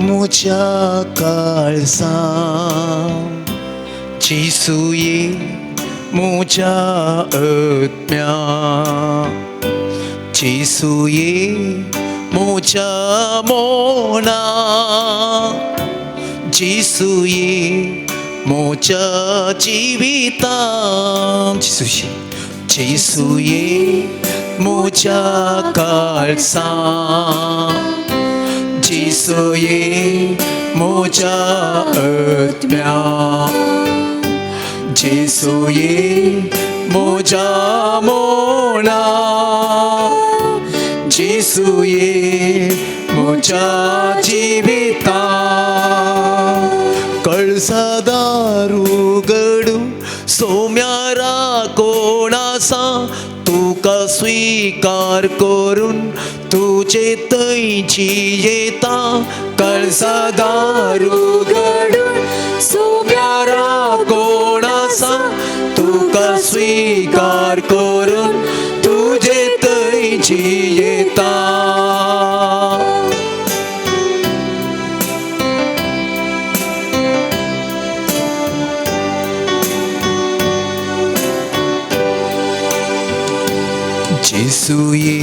म्हज्या काळजा, जेजू ये म्हज्या आत्म्या, जेजू ये म्हज्या मना, जेजू ये म्हज्या जिवितां, जेजू ये, जेजू ये म्हज्या काळजा, जेजू ये म्हज्या आत्म्या, जेजू ये म्हज्या मना, जेजू ये म्हज्या जिविता. कळसादार उगडू सोम्यारा कोण आसा, तुका स्वीकार करून तुजे थंयची येता. कळसादार उगडून सोम्यारा कोण आसा, तुका स्वीकार करून तुजे थंयची येता. जेजू ये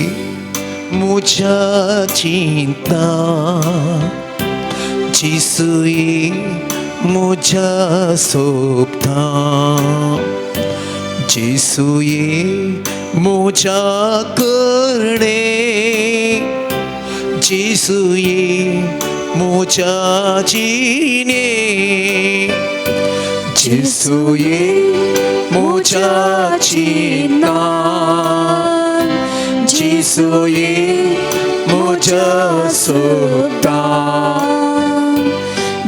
म्हज्या चिंता, जेजू ये म्हज्या सोबता, जेजू ये म्हज्या करणे, जेजू ये म्हज्या जिणे, जेजू ये म्हज्या चिंता, जेजू ये म्हज्या सोबता,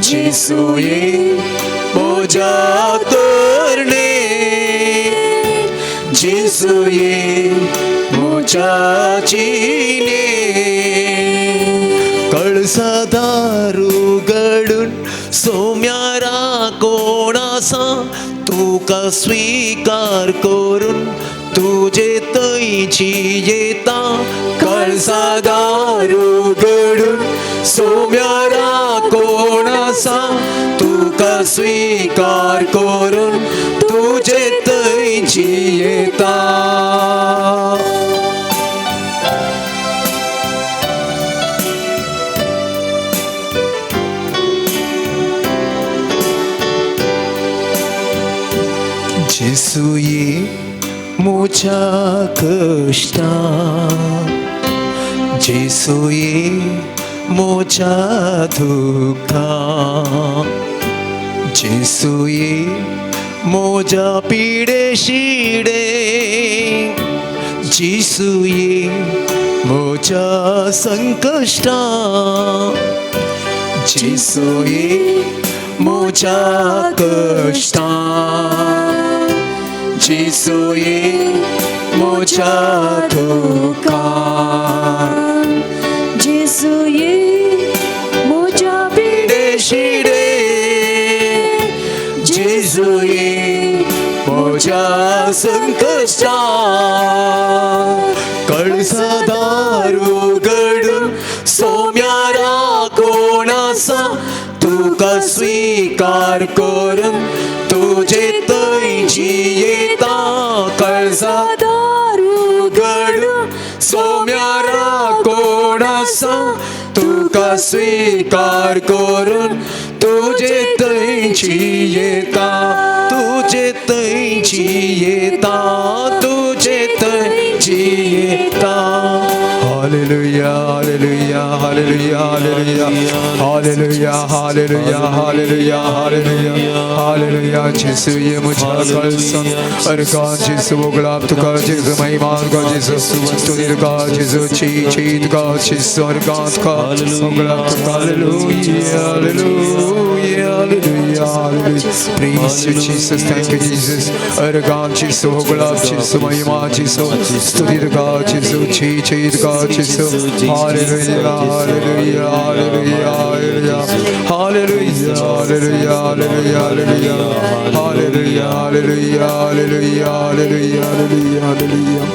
जेजू ये म्हज्या करणे, जेजू ये म्हज्या जिणे. कळसादार उगडून सोम्यारा कोण आसा, तुका स्वीकार करून तुजे थंयची येता. कळसादार उगडून सोम्यारा कोण आसा, तुका स्वीकार करून तुजे थंयची येता. जेजू ये म्हज्या कश्टां, जेजू ये म्हज्या दुख्खां, जेजू ये म्हज्या पिडे शिडे, जेजू ये म्हज्या संकश्टां, जेजू ये म्हज्या कश्टां, जेजू ये म्हज्या दुख्खां, जेजू ये म्हज्या पिडे शिडे, जेजू ये म्हज्या संकश्टां. कळसादार उगडून सोम्यारा कोण आसा, तुका स्वीकार करून तुजे थंयची येता. कळसादार उगडून सोम्यारा कोण आसा, तुका स्वीकार करून तुजे थंयची येता, तुजे थंयची येता, तुजे थंयची येता. Hallelujah, hallelujah, hallelujah, hallelujah, hallelujah, hallelujah, hallelujah, hallelujah, hallelujah. जेसू ये मुझा कळसन अरगान जेसू गुलाब तुका जेसू महिमा तुका जेसू स्तुति तुका जेसू ची ची तुका जेसू अरगान तुका गुलाब तुका. Hallelujah, hallelujah, hallelujah, hallelujah. Praise you Jesus, thank you Jesus. Organ जेसू गुलाब जेसू महिमा जेसू स्तुति तुका जेसू ची ची तुका जेसू. Hallelujah, hallelujah, hallelujah, hallelujah, hallelujah, hallelujah, hallelujah, hallelujah, hallelujah, hallelujah, hallelujah, hallelujah, hallelujah.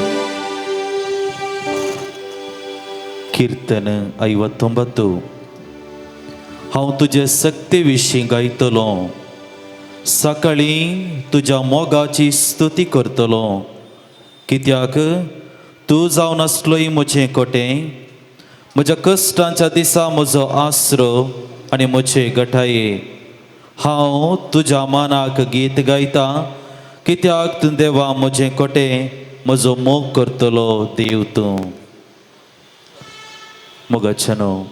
ಕೀರ್ತನೆ 59. हांव तुजे सक्ते विशीं गायतलो. सकाळीं तुज्या मोगाची स्तुती करतलो, कित्याक तूं जावन आसलोय म्हजें कोटें, म्हज्या कश्टांच्या दिसा म्हजो आसरो आनी म्हजे गठाये. हांव तुज्या मानाक गीत गायता, कित्याक तूं देवा म्हजें कोटें, म्हजो मोग करतलो देव तूं. मोगाचें न्हू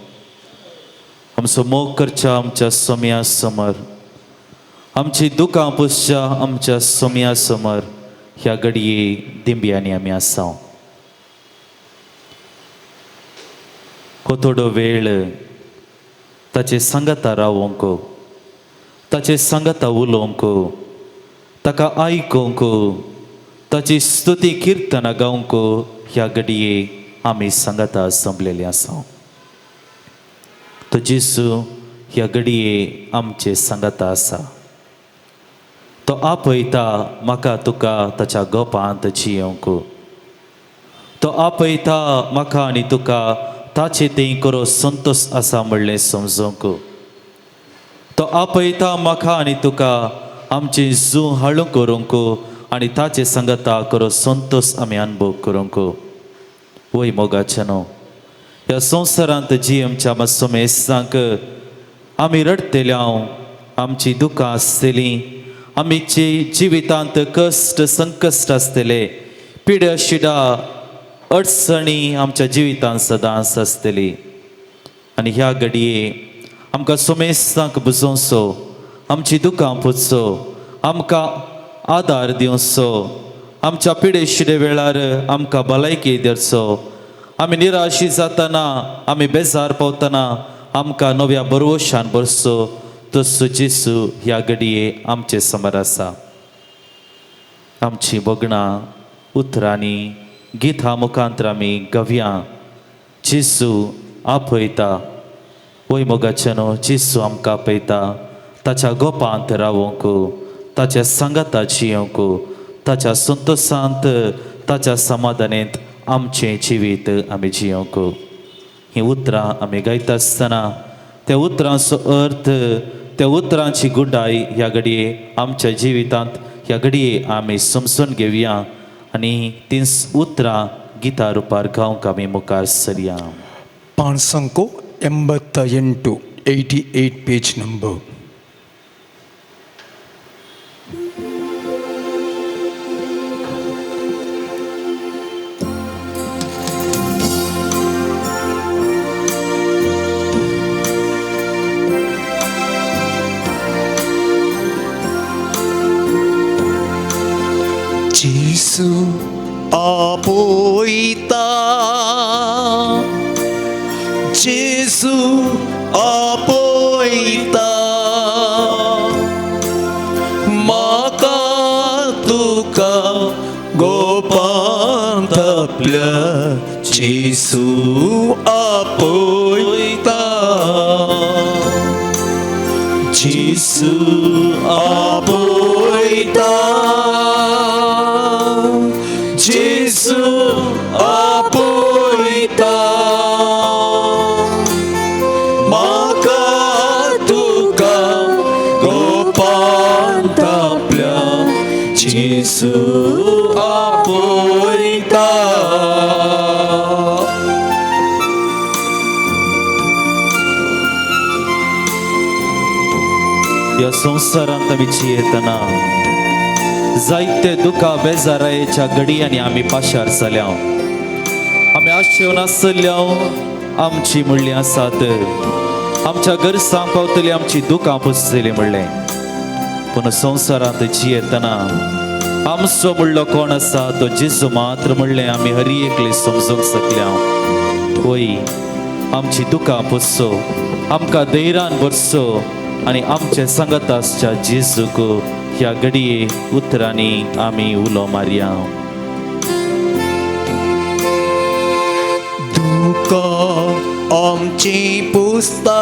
आमचो मोग करच्या आमच्या सोम्या समर, आमची दुकां पुसच्या आमच्या सोम्या समर ह्या घडये दिंब्यांनी आमी आसा. हो थोडो वेळ ताचे सांगाता रावोंक, ताचे सांगाता उलोवंक, ताका आयकोंक, ताची स्तुती किर्तनां गावंक ह्या घडये आमी सांगाता संपलेली आसा. तो जेजू ह्या घडये आमचे सांगाता आसा. तो आपयता म्हाका तुका ताच्या गोपांत जियोवंक. तो आपयता म्हाका आनी तुका ताचे थंय करो संतोश आसा म्हणलें समजूंक. तो आपयता म्हाका आनी तुका आमची जू हाळू करूंक आनी ताचे सांगाता करो संतोश आमी अनुभव करूंक. वय मोगाचें न्हू, ह्या संवसारांत जी आमच्या मातसो आमी रडटले, आमची दुकां आसतलीं, आमची जिवितांत कश्ट संकश्ट आसतले, पिड्या शिडा अडचणी आमच्या जिवितांत सदांच आसतली. आनी ह्या घडये आमकां सोमेस्तांक बुजोवचो, आमची दुकां पुसचो, आमकां आदार दिवचो, आमच्या पिडे शिडे वेळार आमकां भलायकी धरचो. आमी निराशी जातना, आमी बेजार पावतना आमकां नव्या बरवशान भरचो. तसो जेसू ह्या घडये आमचे समोर आसा. आमची भोगणां उतरांनी गितां मुखांतर आमी गवया. जेजू आपयता. वय मोगाचें न्हू, जेजू आमकां आपयता ताच्या गोपांत रावोंक, ताच्या सांगाता जियोवंक, ताच्या संतोशांत, ताच्या समाधानेंत आमचें जिवीत आमी जियोवंक. हीं उतरां आमी गायता आसतना त्या उतरांचो अर्थ, त्या उतरांची गुडाय ह्या घडये आमच्या जिवितांत ह्या घडये आमी समजून घेवया आनी तीं उतरां गिता रुपार गावंक आमी मुखार सरया. ಪಾಣ್ಸಂಕೋ 88, 88 page number. जेसू आपयता, जेसू आपयता, म्हाका तुका गोपांत आपल्या जेसू आपयता, जेसू आपयता, जेसू आपयता, म्हाका तुका गोपांत आपल्या जेसू आपयता. ह्या संवसारांत आमी जियेतना जायते दुखा बेजारायेच्या घडयांनी आमी पाशार जाल्या. आमी आशेवन आसल्या आमची म्हणलीं आसात, आमच्या गरजांक पावतली, आमची दुखां पुसतली म्हणलें. पूण संवसारांत जियेतना आमचो म्हणलो कोण आसा तो जेजू मात्र म्हणलें आमी हरी एकले समजूंक शकल्या. वय आमची दुखां पुसचो, आमकां धैर्यान भरचो आनी आमचे सांगत आसच्या जेजूक ह्या घडये उतरांनी आमी उलो मारया. दुकां आमची पुसता,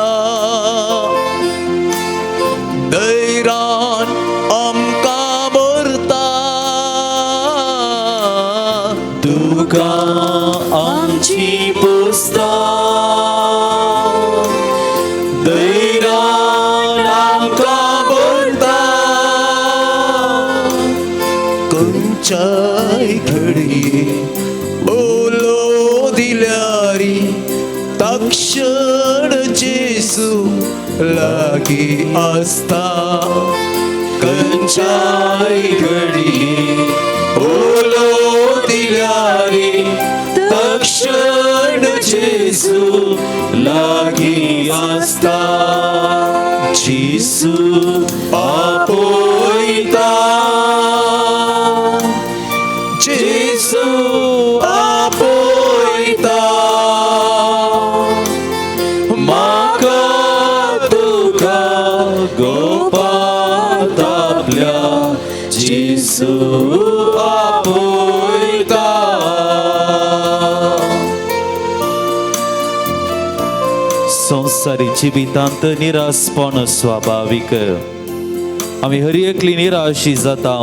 धैर्यान आमकां भरता, दुकां आमची पुसता, धैर्यान खंयच्याय घडये उलो दिल्यारी तक्षण जेसू लागीं आसता. खंयच्याय घडये उलो दिल्यारी तक्षण जेसू लागीं आसता. जेसू आपयता, जेसू आपयता, म्हाका तुका गोपांत आपल्या जेसू आपयता. संवसारी जिवितांत निराशपण स्वाभावीक. आमी हर एकली निराशी जाता.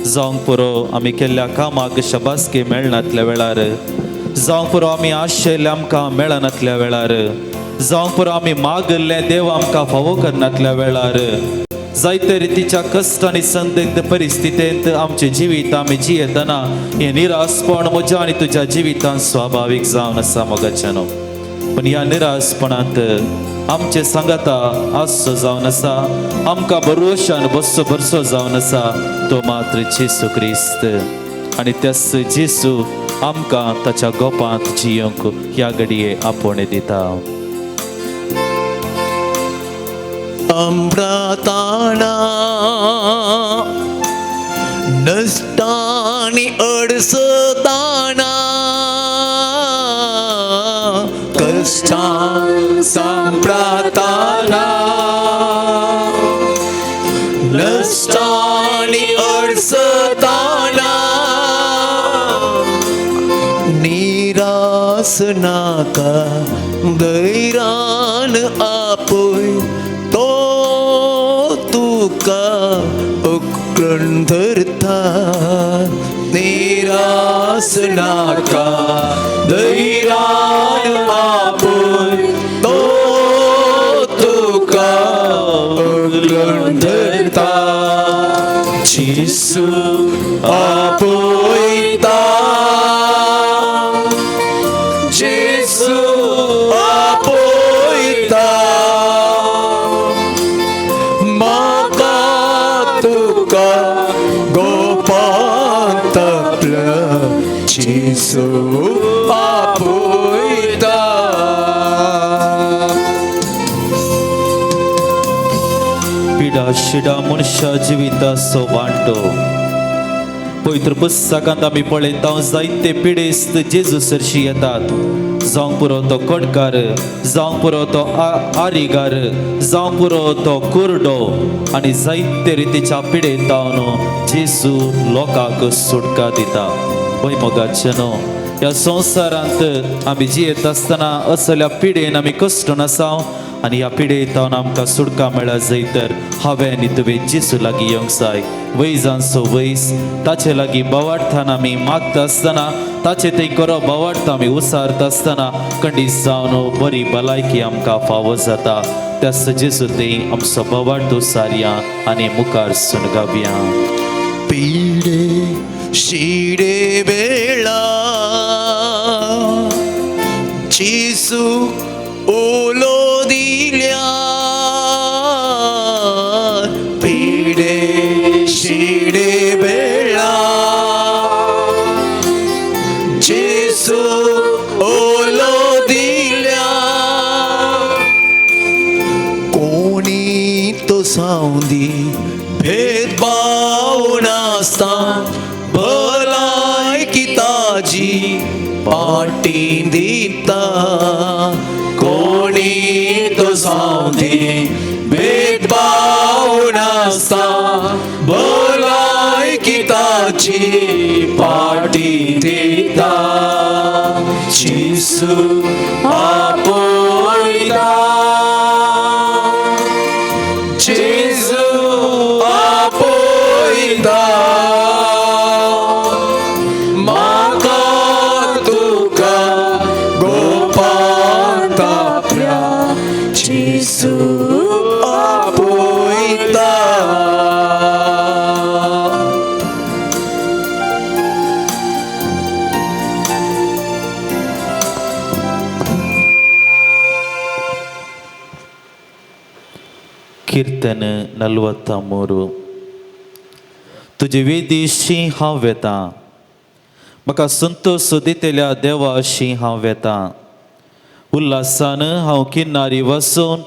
जावंक पुरो आमी केल्ल्या कामाक शाबासकी मेळनातल्या वेळार, जावंक पुरो आमी आशेल्लें आमकां मेळनातल्या वेळार, जावंक पुरो आमी मागिल्लें देव आमकां फावो करनातल्या वेळार, जायते रितीच्या कश्ट आनी संदिग्ध परिस्थितींत आमचें जिवीत आमी जियेतना हें निराशपण म्हज्या आनी तुज्या जिवितांत स्वाभावीक जावन आसा मोगाच्यानो. पण ह्या निराशपणांत आमचे सांगाता आसचो जावन आसा, आमकां बरोशान बसचो बरसो जावन आसा तो मात्र जेसू क्रिस्त. आनी त्याच जेसू आमकां ताच्या गोपांत जियोंक ह्या घडये आपोवणें दिता. अम्राताना नश्टानी अडसताना कश्टां सांप्राताना नश्टानी अडसताना निरास नाका धैर्यान आपय तो तुका उकळून धरता. निरास नाका धैर्यान आपय तो तुका उकळून धरता. जेसू आपयता, जेसू आपयता, म्हाका तुका गोपांत आपल्या जेसू आपयता. पिडा शिडा मनशा जिविताचो वांटो. पवित्र पुस्तकांत आमी पळयता जायते पिडेस्त जेजू सरशी येतात. जावंक पुरो तो कोणकार, जावंक पुरो तो आरीगार, जावंक पुरो तो कुरडो, आनी जायते रितीच्या पिडेतावन जेजू लोकांक सुटका दिता. पळय मोगाचें न्हू, ह्या संवसारांत आमी जियेत आसतना असल्या पिडेन आमी कश्टून आसा आनी ह्या पिडेतावन आमकां सुटका मेळ्ळा जाय तर हांवें आनी तुवें जेजू लागीं येवंक जाय. वैजांचो वैज ताचे लागीं बोवाळटान आमी मागता आसतना, ताचे थंय खरो बोवाळटा आमी उसारता आसतना खंडीत जावन बरी भलायकी आमकां फावो जाता. त्या जेजू थंय आमचो बोवाळ उसारया आनी मुखार सुणगावया. पिडे शिडे वेळा जेसू उलो दिल्या, पिडे शिडे वेळा जेसू उलो दिल्या. कोणी तो सावंदी भेदभाव नासता भलायकी ताजी पाटी दिता. कोणी तो सावंदी भेदभाव नासता भलायकी ताजी पाटी दिता. जेसू आपयता, जेसू आपयता, म्हाका तुका गोपांत आपल्या जेसू आपयता. कीर्तन 43. तुजे वेदीशी हांव वेतां, म्हाका संतोश दितल्या देवाशी हांव वेतां. उल्हासान हांव किनारी वसून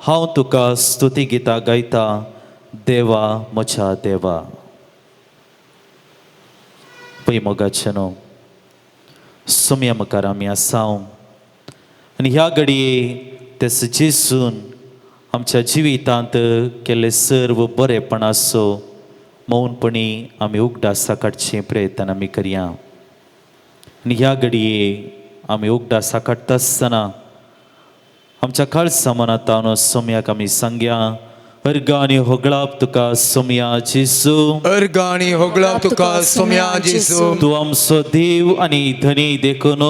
हांव तुका स्तुती गितां गायता, देवा म्हज्या देवा. पय मोगाचें न्हू सोम्या मुखार आमी आसाव आनी ह्या घडये तेस जेसून आमच्या जिवितांत केल्ले सर्व बरेपणाचो मौनपणी आमी उगडासा काडचे प्रयत्न आमी करया. आनी ह्या घडये आमी उगडासा काडटा आसतना आमच्या काळसा मनांत सोम्याक आमी सांगया, अर्गां आनी होगळाप तुका सोम्या जेजू, अर्गां आनी होगळाप तुका सोम्या जेजू, तूं आमचो देव आनी धनी देखून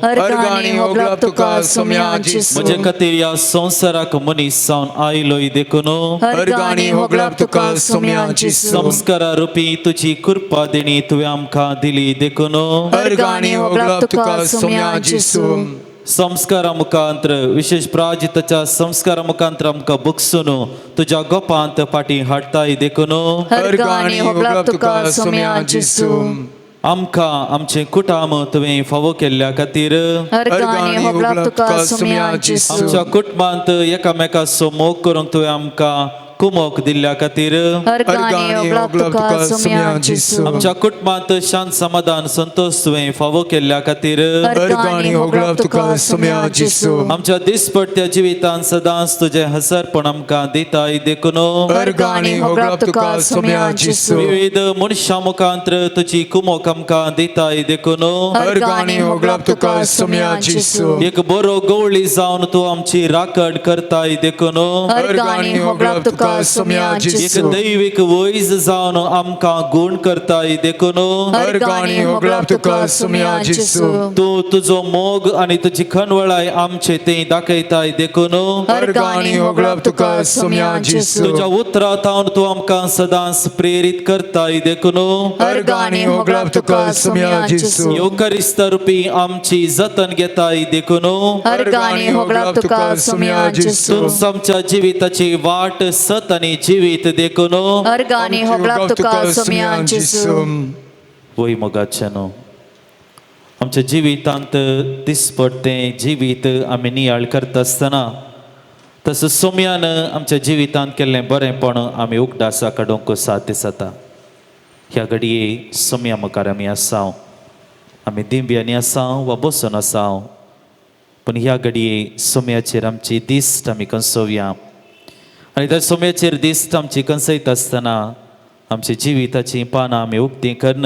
अर्गां आनी होगळाप तुका सोम्या जेजू, म्हजे खातीर ह्या संवसाराक मनीस जावन आयलोय देखून अर्गां आनी होगळाप तुका सोम्या जेजू, संस्कारा रुपी तुजी कृपा देणी तुवें आमकां दिली देखून अर्गां आनी होगळाप तुका सोम्या जेजू, संस्कारा मुखांत्र विशेष प्राजिताच्या संस्कारा मुखांत्र आमकां बगसून तुज्या गोपांत फाटीं हाडटाय देखून अर्गां आनी होगळाप तुका सोम्या जेजू, आमकां आमचें कुटाम तुवें फावो केल्ल्या खातीर अर्गां आनी होगळाप तुका सोम्या जेजू, आमच्या कुटुंबांत एकामेकाचो मोग करूंक तुवें आमकां कुमोक दिल्ल्या खातीर अर्गां आनी होगळाप तुका सोम्या जेजू, आमच्या कुटुंबांत शांत समाधान संतोष तुवें फावो केल्ल्या खातीर अर्गां आनी होगळाप तुका सोम्या जेजू, आमच्या दिसपट्ट्या जिवितांत सदांच तुजें हसरपण आमकां दिताय देखून अर्गां आनी होगळाप तुका सोम्या जेजू, विविध मनशां मुखांत्र तुजी कुमोक आमकां दिताय देखून अर्गां आनी होगळाप तुका सोम्या जेजू, एक बरो गवळी जावन तूं आमची राखण करताय देखून अर्गां आनी होगळाप तुका सोम्या एक जेजू, दैवीक वैज जावन आमकां गूण करताय देखून अर्गां आनी होगळाप तुका सोम्या जेजू, तूं तुजो मोग आनी तुजी खनवळाय आमचे ते दाखयताय देखून अर्गां आनी होगळाप तुका सोम्या जेजू, तुज्या उतरांत तूं आमकां सदांच प्रेरीत करताय देखून अर्गां आनी होगळाप तुका सोम्या जेजू, येवकरिस्त रुपी आमची जतन घेताय देखून अर्गां आनी होगळाप तुका सोम्या जेजू, तूंच आमच्या जिविताची वाट सत आनी जिवीत देखून अर्गां आनी होगळाप तुका सोम्या जेजू, वय मोगाचें न्हू आमच्या जिवितांत दिसपट्टें जिवीत आमी नियाळ करता आसतना तसो सोम्यान आमच्या जिवितांत केल्लें बरेंपण आमी उगडासा काडूंक साध्य जाता. ह्या घडये सोम्या मुखार आमी आसाव, आमी दिंब्यांनी आसाव वा बसून आसाव, पूण ह्या घडये सोम्याचेर आमची दिश्ट आमी कंसोवया आनी त्या सोम्याचेर दिश्ट आमची कंसयत आसतना आमच्या जिविताचीं पानां आमी उक्तीं करून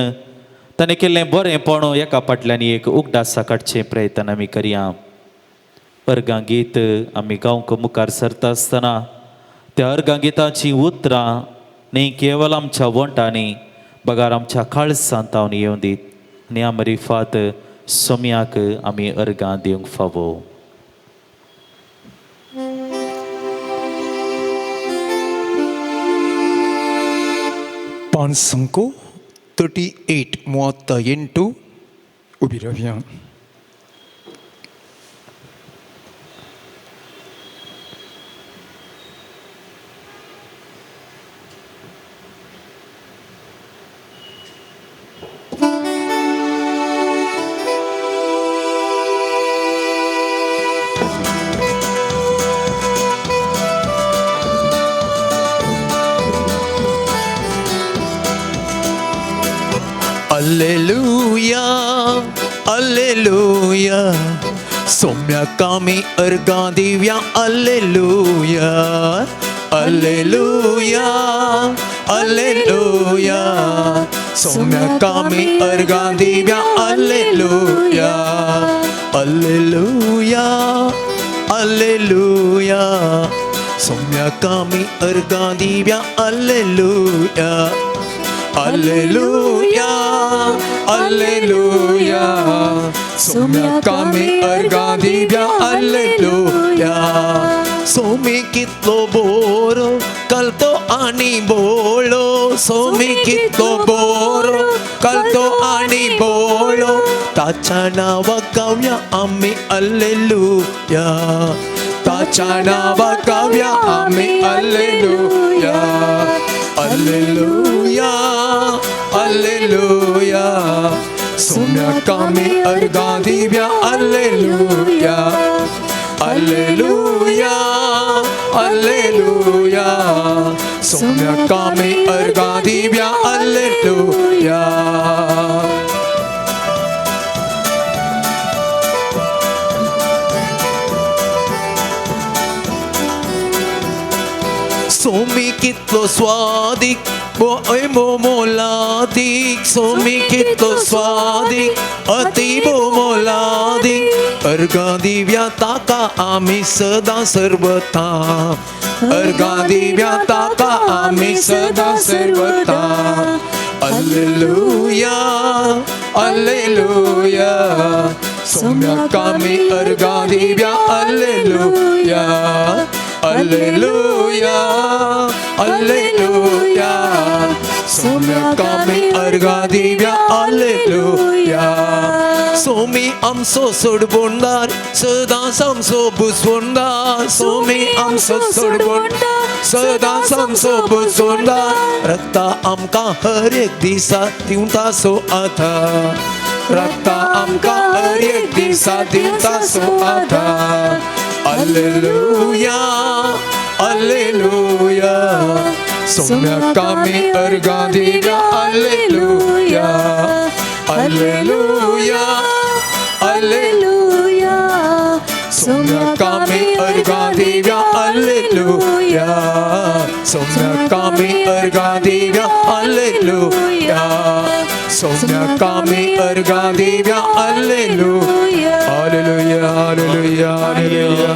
ताणें केल्लें बरेंपण एका फाटल्यान एक उगडासा काडचें प्रयत्न आमी करया. अर्गां गीत आमी गावंक मुखार सरता आसतना त्या अर्गां गिताचीं उतरां न्ही केवल आमच्या वंटांनी बगार आमच्या काळसांत तावन येवं दीत आनी आमरी फात सोम्याक आमी अर्गां दिवंक फावो. पांच 38 38 उबी रावया. Alleluia, Alleluia, सोम्याक आमी अर्गां दिवया. Alleluia, Alleluia, Alleluia, सोम्याक आमी अर्गां दिवया. Alleluia, Alleluia, Alleluia, सोम्याक आमी अर्गां दिवया. Alleluia, Alleluia, Alleluia, सोम्याक आमी अर्गां दिवया. Alleluia, Somi कितलो बोरो कलतो आनी बोलो, सोमी कितलो बोरो कलतो आनी बोलो, ताच्या नांवाक गावया आमी. Alleluia, ताच्या नांवा गावया आमी alleluia alleluia alleluia सोम्याक आमी अर्गां दिव्या alleluia alleluia alleluia सोम्याक आमी अर्गां दिव्या alleluia. सोमी कितलो स्वादीक मोलादीक सोमी कितलो स्वादीक अति मोलादीक अर्गां दिव्या ताका आमी सदां सर्वता अर्गां दिव्या ताका आमी सदां सर्वता alleluia alleluia सोम्याक आमी अर्गां दिव्या alleluia alleluia alleluia सोम्याक आमी अर्गां दिव्या alleluia. सोमी आमचो सोडबोंडार सदांच आमचो बुजवोंडार सोमी आमचो सोडबोंडार सदांच आमचो बुजवोंडार रक्ता आमकां हर एक दिसा दिवता सो आधार रक्ता आमकां हर एक दिसा दिवता सो आधार alleluia alleluia सोम्याक आमी अर्गां दिव्या alleluia alleluia alleluia सोम्याक आमी अर्गां दिव्या alleluia सोम्याक आमी अर्गां दिव्या alleluia सोम्याक आमी अर्गां Divya alleluia alleluia alleluia alleluia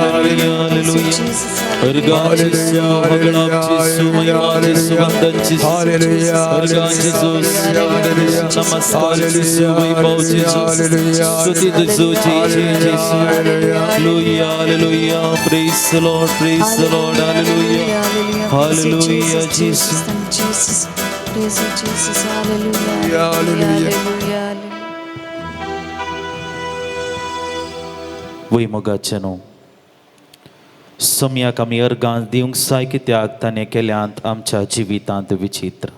alleluia. अर्गां जेजू, होगडाप जेजू, महिमा जेजू, वंदन जेजू. अर्गां जेजू, नमस्कार जेजू, वैभव जेजू, स्तुति जेजू, जय जय जेजू. Hallelujah, hallelujah. Praise the Lord, praise the Lord, hallelujah. Hallelujah, Jesus. Jesus. Praise you, Jesus. Hallelujah. Hallelujah. Hallelujah. वय मोगाचें न्हू सोम्याक आमी अर्गां दिवंक जाय कित्याक ताणें केल्यांत आमच्या जिवितांत विचित्र.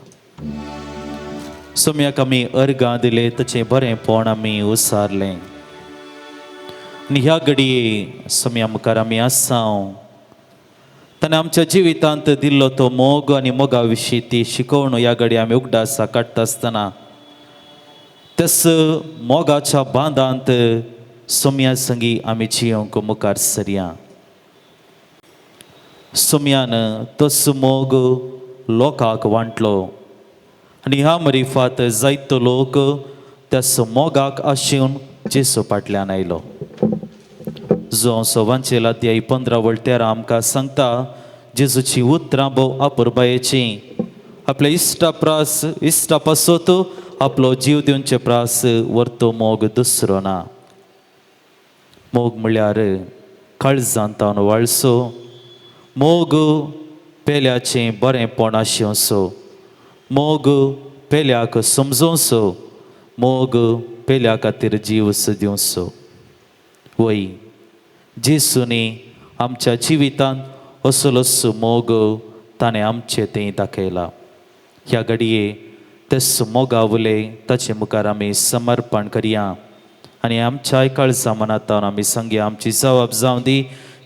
सोम्याक आमी अर्गां दिले ताचें बरेंपण आमी उसारलें आनी ह्या घडये सोम्या मुखार आमी आसा. ताणें आमच्या जिवितांत दिल्लो तो मोग आनी मोगा विशीं ती शिकवण ह्या घडये आमी उगडासा काडटा आसतना त्याच मोगाच्या बांदांत सोम्या संगी आमी जियोंक मुखार सरया. सोम्यान तस मोग लोकांक वांटलो आनी ह्या मरिफात जायतो लोक त्या मोगाक आशेवन जेसू फाटल्यान आयलो. जो सवांचेल अध्याय 15 वळतेर आमकां सांगता जेजूची उतरां भोव अपुरबायेची आपल्या इश्टा प्रास इश्टा पासत आपलो जीव दिवचे प्रास व्हरतो मोग दुसरो ना. मोग म्हळ्यार काळजांत वाळसो मोग पेल्याचें बरेंपण आशिवचो मोग पेल्याक समजोवचो मोग पेल्या खातीर जीव दिवचो. वय जेसूनी आमच्या जिवितांत असलोच मोग ताणें आमचे तें दाखयला. ह्या घडये तेच मोगा उले ताचे मुखार आमी समर्पण करया आनी आमच्याय काळजा मनांत आमी सांगया आमची जबाब जावं दी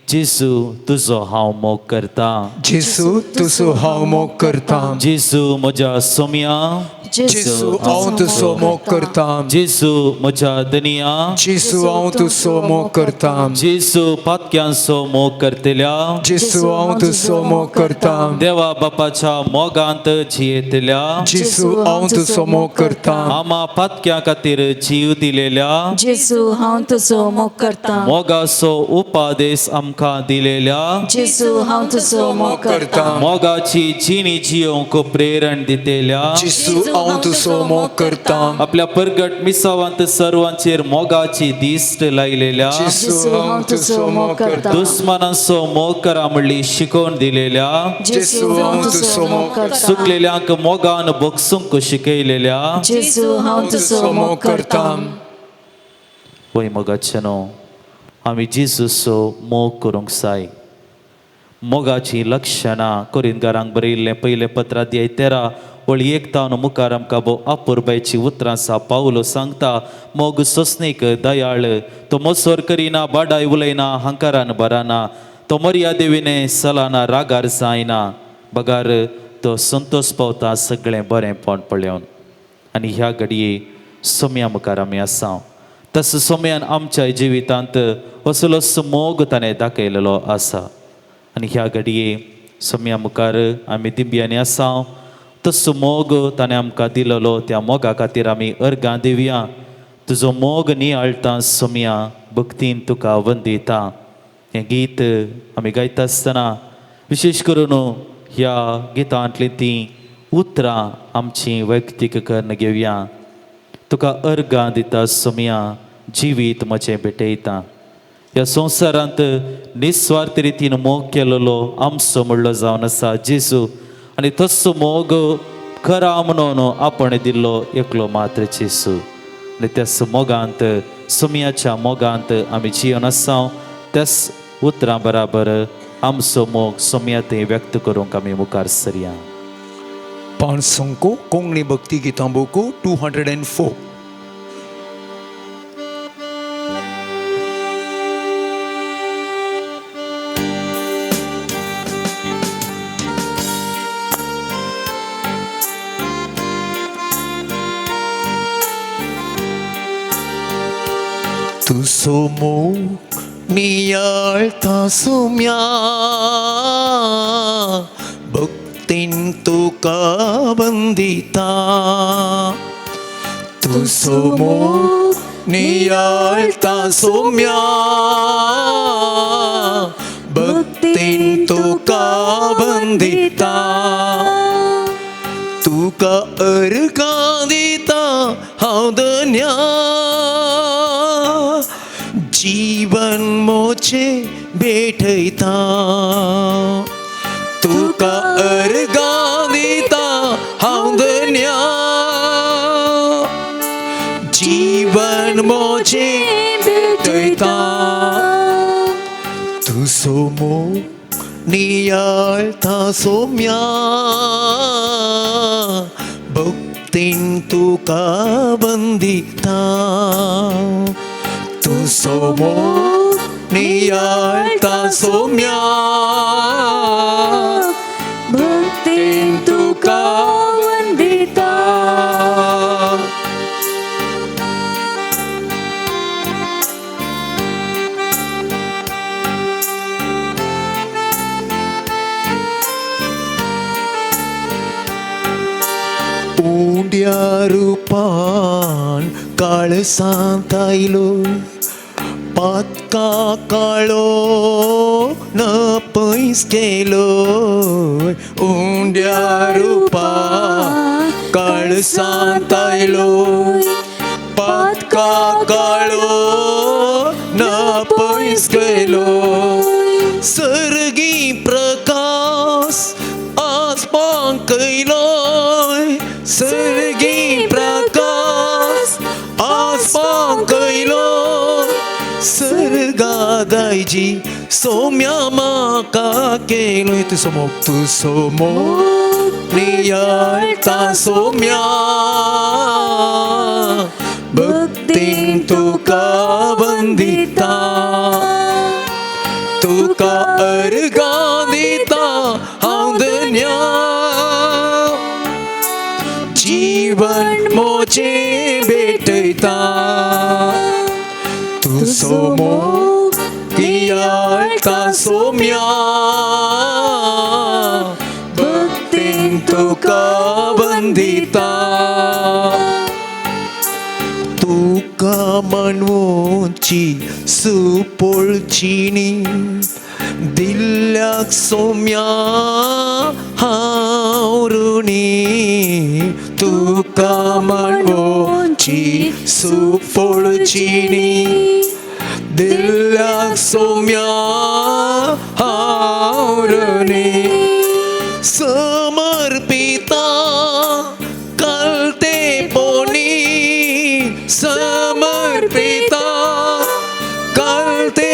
जेजू तुजो हांव मोग करता. जेजू तुजो हांव मोग करता. जेजू म्हज्या सोम्या. जेजू हांव तुजो मोग करता. जेजू म्हज्या दनिया. जेजू हांव तुजो मोग करता. जेजू पातक्यांचो मोग करतल्या. जेजू हांव तुजो मोग करता. देवा बापाच्या मोगांत जियेतल्या. जेजू हांव तुजो मोग करता. आमा पातक्यां खातीर जीव दिलेल्या. जेजू हांव तुजो मोग करता. मोगाचो उपादेश आमकां दिलेल्या. जेजू हांव तुजो मोग करता. मोगाची जिणी जियोंक प्रेरण दितेल्या. जेजू हांव तुजो मोग करता. आपल्या परगट मिसावांत सर्वांचेर मोगाची दिश्ट लायलेल्या. जेजू हांव तुजो मोग करता. दुस्मानांचो मोग करा म्हणली शिकोवन दिलेल्या. जेजू हांव तुजो मोग करता. सुकलेल्यांक मोगान बगसूंक शिकयलेल्या. जेजू हांव तुजो मोग करता. वय मोगाचें न्हू आमी जेजूचो मोग करूंक जाय. मोगाचीं लक्षणां कोरिंतकारांक बरयिल्लें पयलें पत्र अध्याय 13 वळी 1 तावन मुखार आमकां भोव अपुरबायचीं उतरां आसा. पावलो सांगता, मोग सोंसणीक, दयाळ, तो मोसोर करिना, बाडाय उलयना, हंकारान भरना, तो मर्यादेविने सलाना, रागार जायना, बगार तो संतोष पावता सगळें बरेंपण पळोवन. आनी ह्या घडये सोम्या मुखार आमी आसा. तसो सोम्यान आमच्या जिवितांत असलोच मोग ताणें दाखयलेलो आसा. आनी ह्या घडये सोम्या मुखार आमी दिंब्यांनी आसा. तसो मोग ताणें आमकां दिलेलो, त्या मोगा खातीर आमी अर्गां दिवया. तुजो मोग नियाळटा सोम्या, भक्तीन तुका वंदिता. हें गीत आमी गायता आसतना विशेश करून ह्या गितांतलीं तीं उतरां आमचीं वैयक्तीक करून घेवया. तुका अर्गां दिता सोम्या, जिवीत म्हजें भेटयता. ह्या संवसारांत निस्वार्थ रितीन मोग केलेलो आमचो म्हणलो जावन आसा जेजू. आनी तसो मोग खरा म्हणून आपण दिल्लो एकलो मात्र जेजू. आनी त्याच मोगांत, सोम्याच्या मोगांत आमी जिवन आसा. त्याच उतरां बराबर आमचो मोग सोम्या थंय व्यक्त करूंक आमी मुखार सरया. पांच कोंकणी भक्ती गितां बुकू 204. तुजो मोग नियाळता सोम्या, भक्तीन तुका वंदिता. तुजो मोग नियाळता सोम्या, भक्तीन तुका वंदिता. तुका अर्गां दिता हांव धन्या, जीवन मोचे भेटयता. तुका अर्गां दिता हांव धन्या, जीवन मोचे भेटयता. तुजो मोग नियाळता सोम्या, भक्तीन तुका वंदिता. तुजो मोग नियाळता सोम्या, भक्तीन तुका वंदिता. उंड्या रुपान काळसांत आयलो, पातका काळो न पयस केलो. उंड्या रुपान काळसांत आयलो, पातका काळो न पयस केलो. सर्गी प्रकाश आसपांक कयलो, सर्गी प्रकाश आसपांक कयलो. सर्गादायजी सोम्या म्हाका केलो. तुजो मोग, तुजो मोग नियाळता सोम्या, भक्तीन तुका वंदिता. तुका अर्गां दिता हांव धन्या, जीवन मोचे भेटयता. तुजो मोग नियाळता सोम्या, भक्तीन तुका वंदिता. तुका मानवची सुपोळचिनी दिल्ल्याक सोम्या हांव ऋणी. तुका मानवची सुपोळचिनी दिल्ल्याक सोम्या हांव ऋणी. समर्पिता कलते पोनी, समर्पिता कलते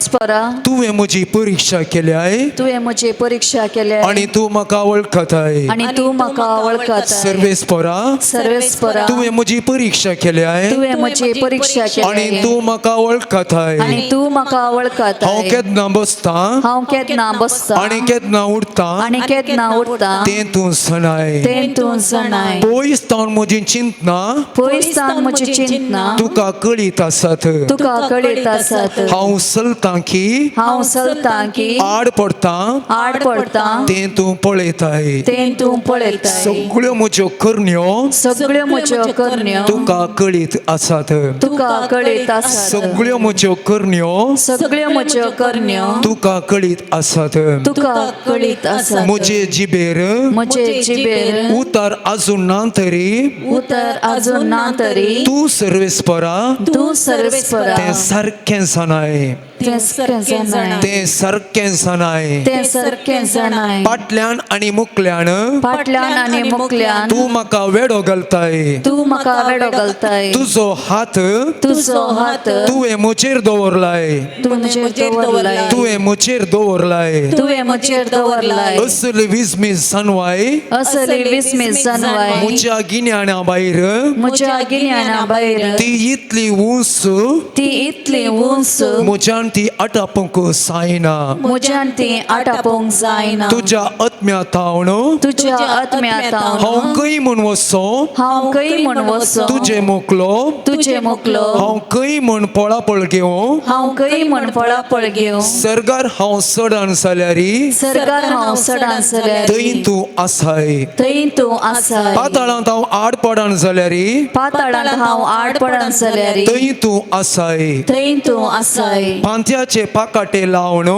स्परा, तुवें म्हजी परिक्षा केल्याय तुवें म्हजी परीक्षा केल्या आनी तूं म्हाका वळखताय. आनी तूं म्हाका वळखताय. सर्वेस्परा, सर्वेस्परा, तुवें म्हजी परीक्षा केल्याय तुवें म्हजी परीक्षा आनी केल्या तूं म्हाका वळखताय. आनी तूं म्हाका हांव वळखताय. केन्ना बसतां हांव केन्ना बसता आनी केन्ना उठतां आनी केन्ना उठता तें तूं सणाय. तें तूं जाणाय. पयस तावन म्हजी चिंतना पयस तावन म्हजी चिंतना तुका कळीत आसात. तुका कळीत आसात. हांव चलतां की हांव चलतां की आड पडतां आड पडतां तें तूं पळयताय. तें तूं पळयताय. सगळ्यो म्हज्यो करण्यो सगळ्यो म्हज्यो करण्यो तुका कळीत आसात. तुका कळीत आसात. सगळ्यो म्हज्यो करण्यो सगळ्यो म्हज्यो करण्यो तुका कळीत आसात. तुका कळीत आसात. म्हजे जिबेर म्हजे जिबेर उतार अजून ना तरी उतर अजून ना तरी तूं सर्वेस्परा तूं सर्वेस्परा तें सारकें जाणाय. तें सारकें जाणाय. तें सारकें जाणाय. तें सारकें जाणाय. फाटल्यान आनी मुकल्यान फाटल्यान आनी मुकल्यान तूं म्हाका वेडो घालताय. तूं म्हाका वेडो घालताय. तुजो हात तुजो हात तुवें म्हजेर दवरलाय. तूं म्हजेर दवरलाय. तुवें म्हजेर दवरलाय. तुवें म्हजेर दवरलाय. असली विस्मीस जानवाय असली विस्मीत जानवाय म्हज्या गिन्याना भायर म्हज्या गिन्याना भायर ती इतली उंच ती इतली उंच म्हज्यान ती आटापूंक जायना. म्हज्यान ती आटापूंक जायना. तुज्या आत्म्या थावन तुज्या आत्म्या हांव थावन खंय म्हूण वचों हांव खंय म्हूण वचों तुजें मोकलो तुजें मोकलो हांव खंय म्हूण पळापळ घेवं हांव खंय म्हूण पळापळ घेवं सर्गार हांव चडण जाल्यार सरकार हांव सडान जाल्यार थंय तूं आसाय. थंय तूं आसाय. पाताळांत हांव आड पडण जाल्यार पाताळांत हांव आड पडन जाल्यार थंय तूं आसाय. थंय तूं आसाय. पांत्याचे पाकाटे लावन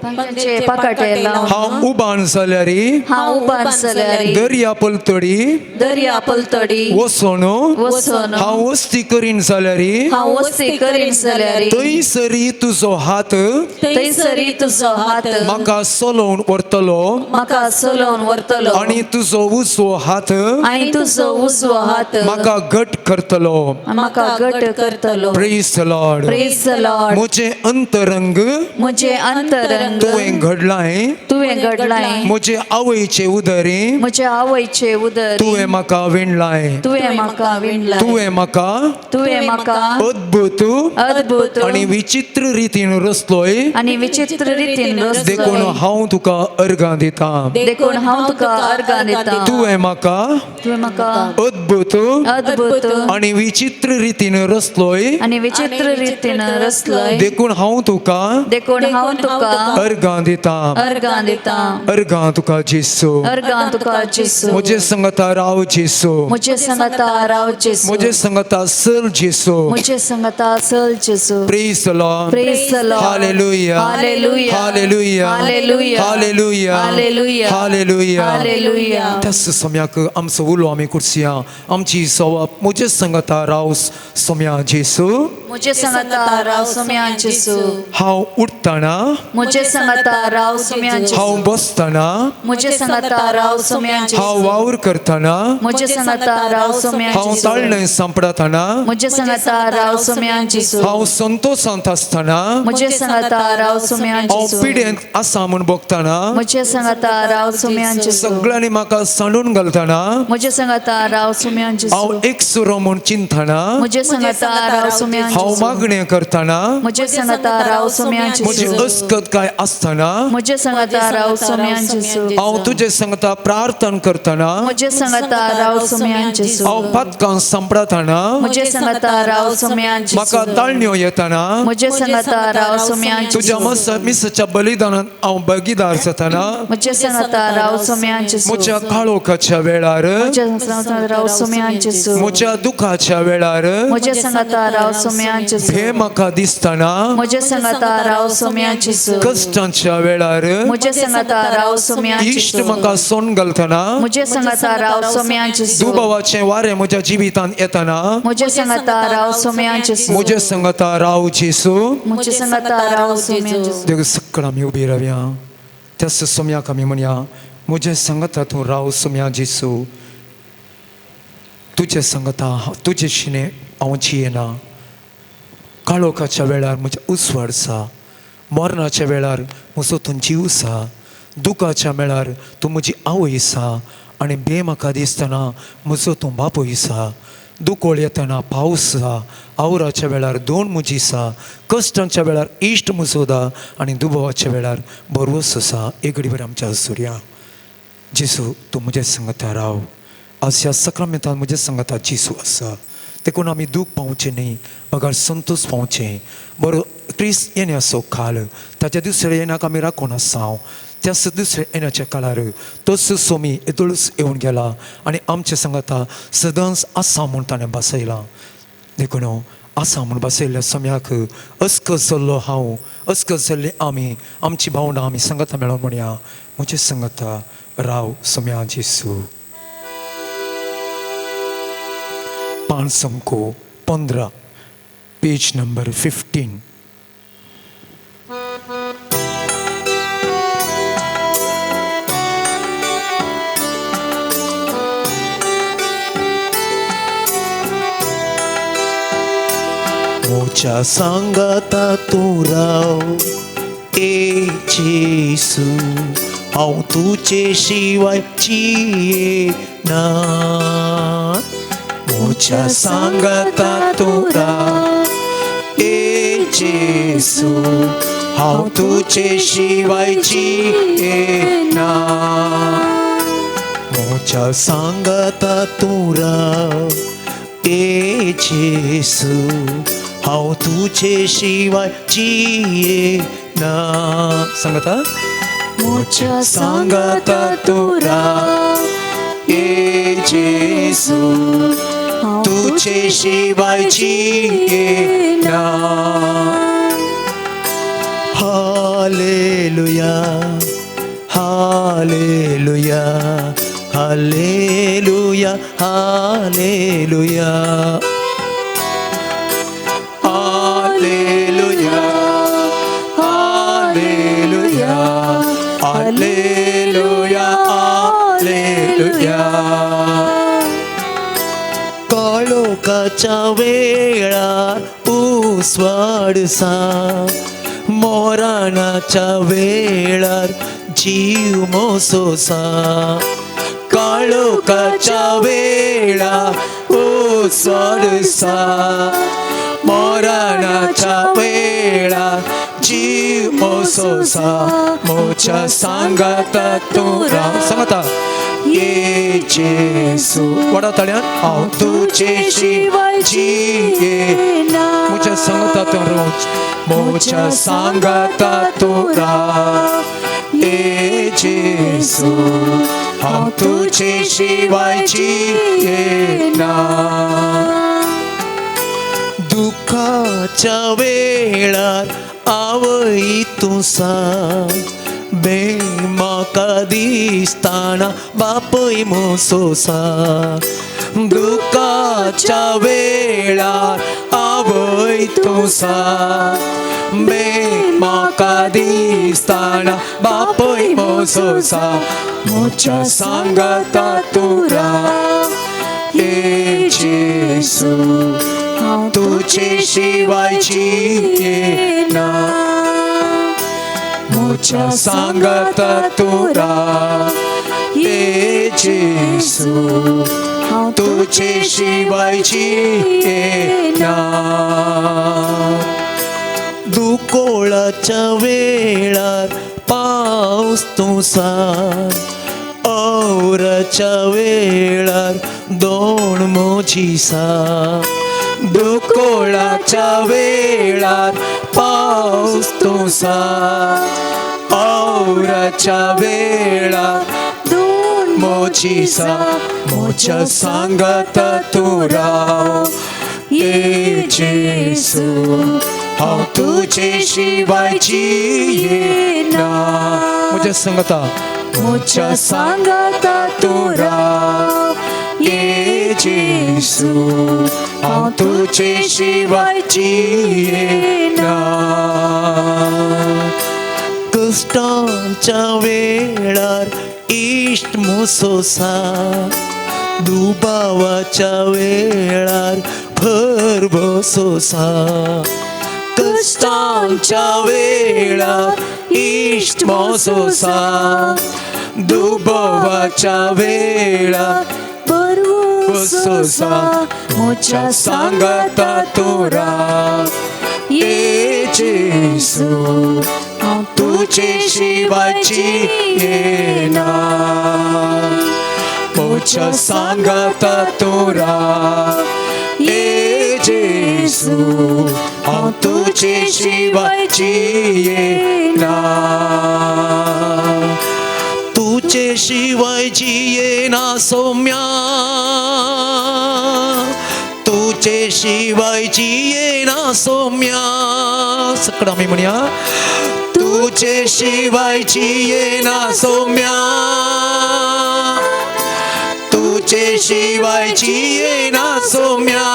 पांचे पाकाटे लावन हांव उबान जाल्यार हांव उबान जाल्यार दर्या पलतडी दर्या पलतडी वचोन वचोन हांव वस्ती करीन जाल्यार हांव वस्ती करीन जाल्यार थंयसरी तुजो हात थंयसरी तुजो हात म्हाका चलोवन व्हरतलो म्हाका चलोवन व्हरतलो आनी तुजो उजवो हात आनी तुजो उजवो हात म्हाका घट करतलो. म्हाका घट करतलो. Praise the Lord. Praise the Lord. म्हजें अंतरंग म्हजें अंतरंग तुवें घडलाय. तुवें घडलाय. म्हजे आवयचे उदरी म्हज्या आवयचे उदर तुवें म्हाका विणलाय. तुवें म्हाका विणलाय. तुवें म्हाका तुवें म्हाका अद्भुत अद्भुत आनी विचित्र रितीन रचलोय आनी विचित्र रितीन देखून रचलोय हांव तुका अर्गां दितां. देखून हांव तुका अर्गां दितां. तुवें म्हाका तुवें म्हाका अद्भुत अद्भुत आनी विचित्र रितीन रचलोय आनी विचित्र रितीन रचलोय देखून हांव तुका देखून हांव तुका अर्गां दितां. अर्गां दितां. अर्गां तुका जेसू. अर्गां तुका जेसू. म्हजे संगता राव जेसू. म्हजे संगता राव जेसू. म्हजे संगता चल जेसू. म्हजे संगता चल जेसू. Praise the Lord. Praise the Lord. Hallelujah. Hallelujah. Hallelujah. Hallelujah. Hallelujah. Hallelujah. Hallelujah. Hallelujah. त्याच सम्याक आमचो उलो आमी कुर्सिया आमची सवाप म्हजे संगता राव सोम्या जेसू. म्हजे संगता राव सोम्या जेसू. हांव उठतना म्हजे संगता राव सोम्या जेसू. हांव बसतना म्हजे संगता राव सोम्या हांव जेसू. वावर करतना म्हजे संगता राव सोम्या हांव जेसू. ताळणें सांपडतना म्हजे संगता राव सोम्या जेसू. हांव संतोशांत आसतना म्हजे संगता राव सोम्या हांव जेसू. पिडेंत आसा म्हूण भोगतना म्हजे संगता राव सोम्या जेसू. सगळ्यांनी म्हाका सांडून घालतना म्हजे संगता राव सोम्या जेसू. हांव एकसुरो म्हूण चिंतना म्हजे संगता राव सोम्या हांव जेसू. मागणें करतना म्हजे संगता राव सोम्या म्हजी जेसू. अस्कत काय आसतना म्हजे संगता राव सोम्या जेसू. हांव तुजे संगता प्रार्थना करतना म्हजे संगता राव सोम्या जेसू. हांव पातकां सांपडतना म्हजे संगता राव सोम्या म्हाका जेसू. ताळण्यो येतना म्हजे संगता राव सोम्या तुज्या जेसू. मस मिसाच्या बलिदानान हांव भागीदार जातना म्हजे संगता राव सोम्या जेसू. म्हज्या काळोखाच्या वेळार म्हज्या संगता राव सोम्या जेसू. म्हज्या दुखाच्या वेळार म्हजे संगता राव सोम्या जेसू. हे म्हाका दिसतना म्हजे संगता राव सोम्या जेसू. कश्टांच्या वेळार म्हजे संगता राव सोम्या इश्ट जेसू. म्हाका सोन घालतना म्हजे संगता राव सोम्या जेसू. दुबावाचें वारें म्हज्या जिवितांत येतना म्हजे संगता राव सोम्या जेसू. म्हजे संगता राव जेसू. म्हजे संगता राव सोम्या जेसू. देव सकळ आमी उबी रावया त्याच सोम्याक आमी म्हणया म्हजे संगता तूं राव सोम्या जेसू. तुजे संगता तुजे शिणे हांव जियेना. काळोखाच्या वेळार म्हज्या उजवाडसा मरणाच्या वेळार म्हजो तूं जीव आसा, दुखाच्या वेळार तूं म्हजी आवय आसा आनी बे म्हाका दिसतना म्हजो तूं बापूय आसा. दुकोळ येतना पावस आसा, आवराच्या वेळार दोन म्हजी आसा, कश्टांच्या वेळार इश्ट म्हजो दा आनी दुबावाच्या वेळार बरोस आसा. एक घडीभर आमच्या सुर्या जेसू तूं म्हज्या सांगता राव. आज ह्या सक्रमेंतान म्हज्या सांगता जेसू आसा, देखून आमी दूख पावचें न्ही बगर संतोश पावचें. बरो क्रिस्त येण्याचो काल ताच्या दुसऱ्या येण्याक आमी राखून आसा. त्या दुसऱ्या येण्याच्या काळार तोच सोमी येदोळच येवन गेला आनी आमच्या सांगता सदांच आसा म्हूण ताणें बसयलां. देखून आसा म्हूण बसयल्ल्या सम्याक अस्कस जाल्लो हांव, अस्कस जाल्ले आमी, आमची भावंडां आमी सांगता मेळोन म्हणया, म्हजें सांगता राव सोम्या जेसू. 515, पेज नंबर 15. म्हज्या सांगाता तूं राव ए जेसू, हांव तुजे शिवाय जियेना. म्हज्या सांगाता तूं राव ए जेसू, हांव तुजे शिवाय जियेना. म्हज्या सांगाता तूं राव ए जेसू, हांव तुजे शिवाय जियेना. सांगता म्हज्या सांगाता तूं राव ए जेसू, तुजे शिवाय जियेना. Hallelujah, hallelujah, hallelujah, hallelujah, hallelujah, hallelujah, hallelujah, hallelujah. काळोखाच्या वेळार उसवाडसा, मोराणाच्या वेळार जीव मोसोसा. काळोखाच्या वेळार उसवाडसा, मोराणाच्या वेळार जीव मोसोसा. म्हज्या सांगाता तूं राव. सांगता ए जेसू, वडा ताळ्यान, हांव तुजे शिवाय जियेना. म्हज्या सांगता तूं राव, म्हज्या सांगाता तूं राव ए जेसू, हांव तुजे शिवाय जियेना. दुखाच्या वेळार आवय तूं सा, बे म्हाका दिसतना बापूय मोसोसा. दुखाच्या वेळार आवय तूं सा, बे म्हाका दिसतना बापूय मोसोसा. म्हज्या सांगाता तूं राव ए जेसू, तुजे शिवाय जियेना. म्हज्या सांगाता तूं राव ए जेसू, तुजे शिवाय जियेना. दुकोळाच्या वेळार पावस तूं सा, औराच्या वेळार दोन म्हजी सा. दुकोळाच्या वेळार पावस तूं सा, औराच्या वेळार दोन म्हजी सा. म्हज्या सांगाता तूं राव ए जेसू, हांव तुजे शिवाय जियेना. म्हज्या सांगता, म्हज्या सांगाता तूं राव ए जेसू, हांव तुजे शिवाय जियेना. कश्टांच्या वेळार इश्ट मोसोसा, दुबावाच्या वेळार भर बसोसा. कश्टांच्या वेळार इश्ट म्हजो सा, दुबावाच्या वेळार बरवसो सा, म्हज्या सांगाता तूं राव. ए जेजू हांव तुजे शिवाय जियेना, म्हज्या सांगाता तूं राव. ए जेजू हांव तुजे शिवाय जियेना, तुजे शिवाय जियेना सौम्या, तुजे शिवाय जियेना सौम्या. सकड आमी म्हणया, तुजे शिवाय जियेना सौम्या, तुजे शिवाय जियेना सौम्या.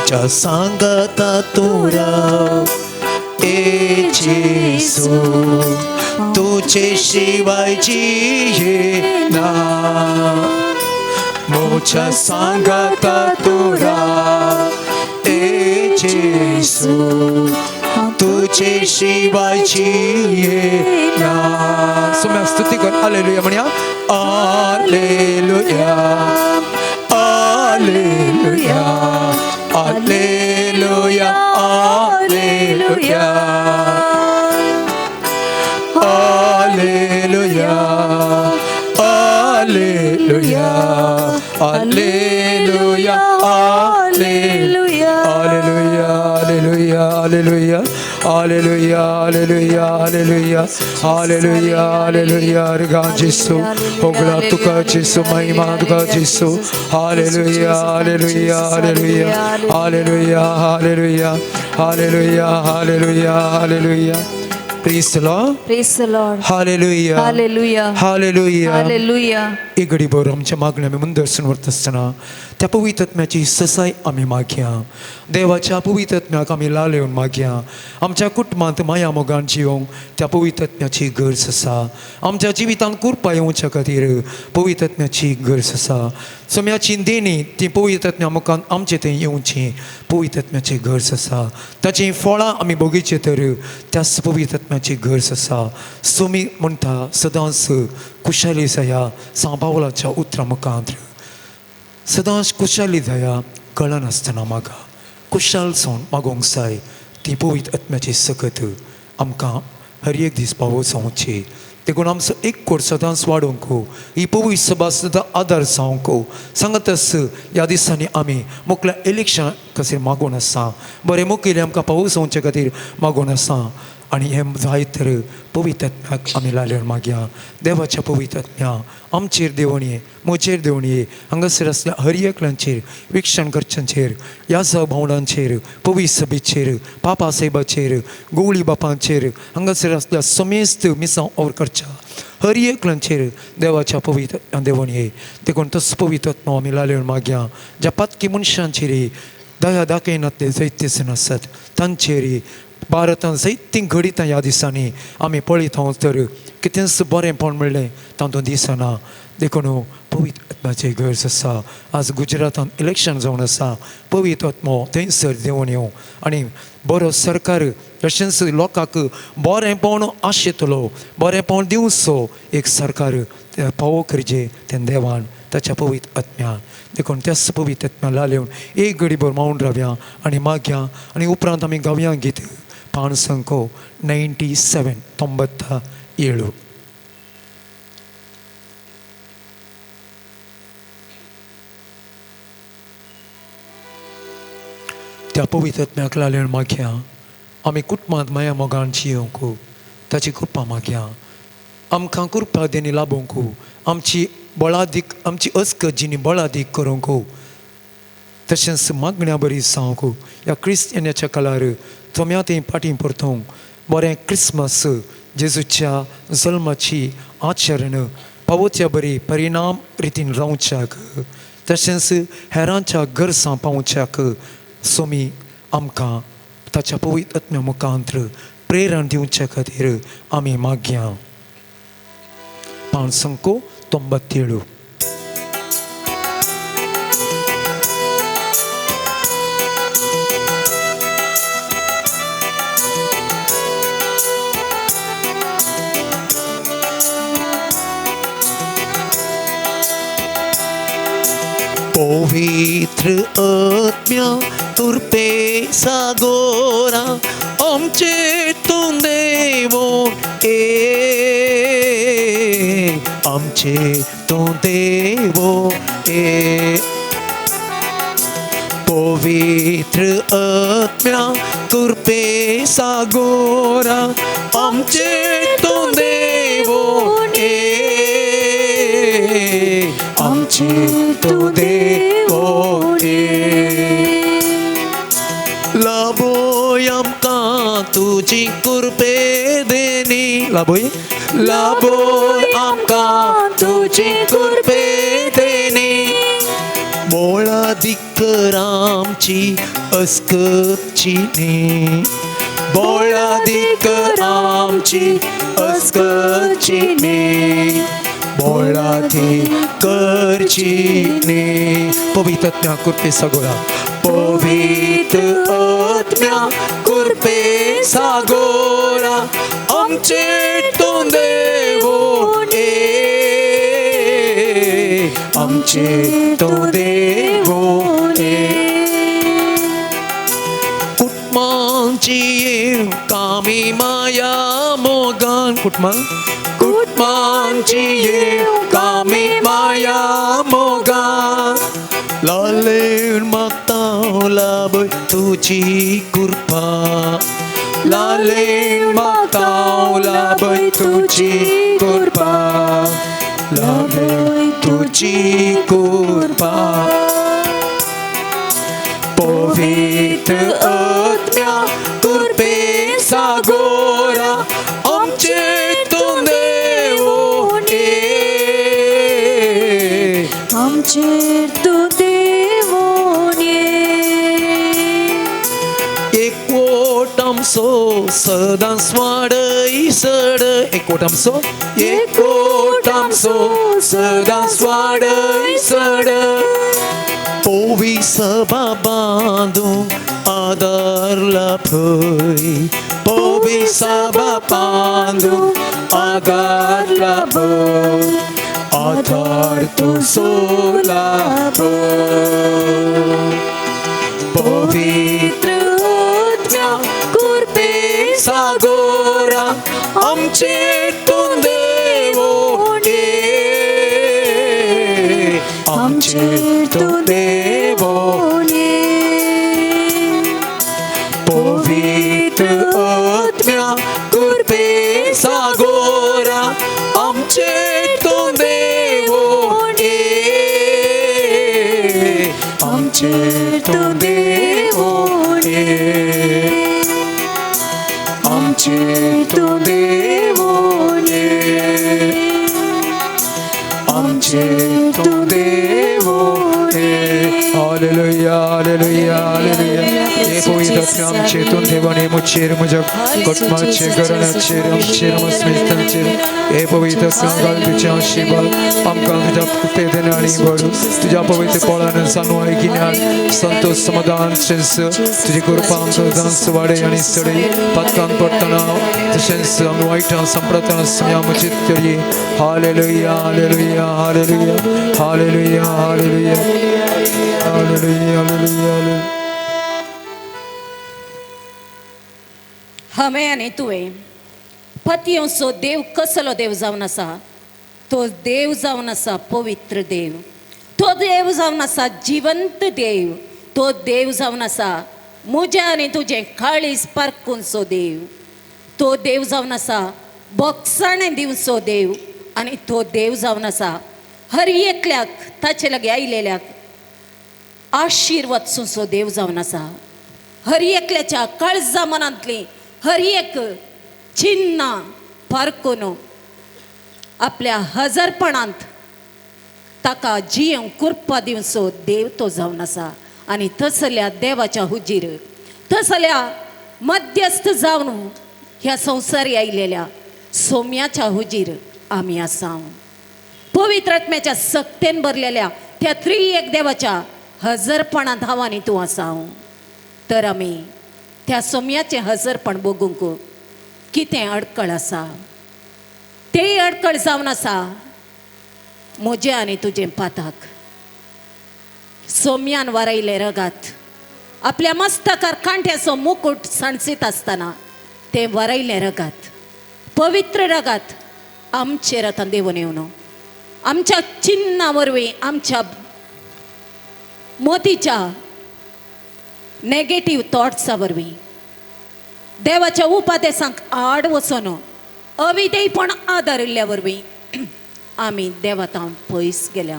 च्या सांगाता तूं राव ए जेजू, तुजे शिवाय जियेना, म्हज्या सांगाता तूं राव. ए जेजू तुजे शिवाय जियेना. सोम्या स्तुती कर, हालेलुया म्हणया. Hallelujah, hallelujah, hallelujah, hallelujah, hallelujah, hallelujah, hallelujah, hallelujah, hallelujah, hallelujah, hallelujah, hallelujah, hallelujah, hallelujah, hallelujah. अर्घा जेसू, होगळा तुका जेसू, महिमा तुका जेसू. Hallelujah, hallelujah, hallelujah, hallelujah, hallelujah, hallelujah, hallelujah, hallelujah. Praise the Lord. Praise the Lord. Hallelujah. Hallelujah. Hallelujah. Hallelujah. एक घडीभर आमच्या मागण्या आमी मुंदरसून व्हरता आसतना त्या पवित्र आत्म्याची ससाय आमी मागया. देवाच्या पवित्र आत्म्याक आमी लाल येवन मागया. आमच्या कुटुंबांत माया मोगान जिवंक त्या पवित्र आत्म्याची गरज आसा. आमच्या जिवितांत कृपा येवच्या खातीर पवित्र आत्म्याची गरज आसा. सोम्याची देणी ती पवित्र आत्म्या मुखान आमचे थंय येवची पवित्र आत्म्याची गरज आसा. ताचीं फळां आमी भोगीचे तर त्याच पवित्र आत्म्याची गरज आसा. सोमी म्हणटा सदांच खुशाली जाया सांबावलाच्या उतरां मुखांत, सदांच खुशाली जाया कळनासतना मागा, खुशाल जावन मागोंक जाय. ती पवित्र आत्म्याची सकत आमकां हर एक दीस पावो जावची. देखून आमचो एक कोट सदांच वाडोवंक ही पवित्र सभा सदां आदार जावंक सांगतच. ह्या दिसांनी आमी मुखल्या इलेक्शन खातीर मागून आसा, बरें मुखेली आमकां पावस जावचे खातीर मागून आसा. आनी हें जायत तर पवित्र आत्म्याक आमी लालेवन मागया. देवाच्या पवित्र आत्म्या आमचेर देवण ये, म्हजेर देवण ये, हांगासर आसल्या हर एकल्यांचेर, विक्षण करच्यांचेर, ह्या सह भावंडांचेर, पवित्र सभेचेर, पापा साहेबाचेर, गोवळी बापांचेर, हांगासर आसल्या समेस्त मिसां और करच्या हर एकल्यांचेर देवाच्या पवित्र देवण ये. देखून तस पवित्र आत्मा आमी लालेवन मागया. ज्या पातकी मनशांचेर दया दाखयनात ते जैतेच नासत तांचेर भारतान जायतीं घडितां ह्या दिसांनी आमी पळयत हांव तर कितेंच बरेंपण म्हणलें तातूंत दिसना. देखून पवित्र आत्म्याची गरज आसा. आज गुजरातान इलेक्शन जावन आसा. पवित्र आत्मो थंयसर देंवून येवं आनी बरो सरकार तशेंच लोकांक बरेंपण आशेतलो, बरेंपण दिवचो एक सरकार पावो करचें तें देवान ताच्या पवित्र आत्म्यान. देखून त्याच पवित्र आत्म्या लालेवन एक घडीभर मावन रावया आनी मागया. आनी उपरांत आमी गावया गीत पान संको 97 97. त्या पवित्र आत्म्याक लालेवन मागया. आमी कुटुंबांत माया मोगान जियोंक ताची कृपा मागया. आमकां कृपा देणी लाबोवंक, आमची बळादीक आमची अस्कत जिणी बळादीक करूंक, तशेंच मागण्या बरी जावंक ह्या क्रिस्तियनाच्या काळार थोम्या थंय फाटीं परतूंक बरें क्रिसमस जेजूच्या जल्माची आचरण पावोच्या बरी परिणाम रितीन रावच्याक, तशेंच हेरांच्या गरजां पावच्याक सोमी आमकां ताच्या पवित्र आत्म्या मुखांत प्रेरण दिवच्या खातीर आमी मागया. पांच संको 97. पवित्र आत्म्या कृपे सागोरा आमचे तूं देवोन ए, आमचे तूं देवोन ए। पवित्र आत्म्या कृपे सागोरा आमचे तूं देवोन ए, आमचे तूं देवोन ए। लाभोय आमकां तुजी कृपे देणी, लाभोय लाभोय आमकां तुजी कृपे देणी। बोळादिकर आमची अस्कची न्ही, बोळादिकर आमची अस्कची न्ही, बोळादिकरची न्ही। पवित्र आत्म्या कृपे सागोरा, पवित्र आत्म्या कृपे सागोरा आमचे तूं देवोन ए, आमचे तूं देवोन ए। कुटमांची कामी माया मोगान, कुटमा कुटमांची कामी माया मोगान। लालेन मागता लाभय तुजी कृपा, लालेन मागता लाभय तुजी कृपा, लाभय तुजी कृपा। पवित्र आत्म्या कृपे सागोरा आमचे तूं देवोन ए, आमचे तूं देवोन ए। एकवट आमचो सदांच वाडय सडय, एकवट आमचो, एकवट आमचो सदांच वाडय सडय। पोवी सभा बांदूंक आदार लाभय, पोवी सभा बांदूंक आदार लाभय, आधार तुजो लाभय। पवित्र आत्म्या कृपे सागोरा आमचे तूं देवोन ए, आमचे तूं देवोन ए। पवित्र आत्म्या कृपे सागोरा आमचे तूं देवोन ए, आमचे तूं देवोन ए, आमचे तूं देवोन ए, आमचे तूं देवोन ए। Hallelujah hallelujah hallelujah. हे पवित्र आत्म्या आमचे तूं देवाने मुचेर म्हज्या कुटुंबाचेर घराण्याचेर आमचेर मस्मिस्तांचेर। हे पवित्र आत्म्या घाल तुजें आशिर्वाद आमकां, तुज्या कृपे देणे आनी बळ तुज्या पवित्र पोळान सानू गिन्यान संतोष समाधान तुजी कृपा आमकां सदांच वाडय आनी सडय। पातकान पडटना तशेंच आमी वायटां सांपडटना सम्या मुचीत करये। Hallelujah hallelujah hallelujah hallelujah hallelujah hallelujah hallelujah. हांवें आनी तुवें पतयेवचो देव कसलो देव जावन आसा, तो देव जावन आसा पवित्र देव, तो देव जावन आसा जिवंत देव, तो देव जावन आसा म्हजें आनी तुजें काळीज पारखुनचो देव, तो देव जावन आसा बोगसाणें दिवचो देव, आनी तो देव जावन आसा हर एकल्याक ताचे लागीं आयलेल्याक आशिर्वाद सुंचो देव जावन आसा। हर एकल्याच्या काळजा मनांतली हर एक चिन्नां पारखून आपल्या हजारपणांत ताका जियेवंक कृपा दिवचो देव तो जावन आसा। आनी तसल्या देवाच्या हुजीर तसल्या मध्यस्थ जावन ह्या संवसारी आयलेल्या सोम्याच्या हुजीर आमी आसा। पवित्र आत्म्याच्या सक्तेन भरलेल्या त्या त्रिएक देवाच्या हजरपणांत हांव आनी तूं आसा। तर आमी त्या सोम्याचें हजरपण बगूंक कितें अडकळ आसा, तेय अडकळ जावन आसा म्हजें आनी तुजें पाताक। सोम्यान वरयलें रगात आपल्या मस्तकार कांट्याचो मुकूट सांडसीत आसतना तें वरयलें रगात, पवित्र रगात आमचेर आतां देवून येवन आमच्या चिन्ना वरवीं आमच्या मोतीच्या नेगेटीव थॉट्सा वरवीं देवाच्या उपादेसांक आड वचून अविधेयपण आदारिल्ल्या वरवीं आमी देवातावन पयस गेल्या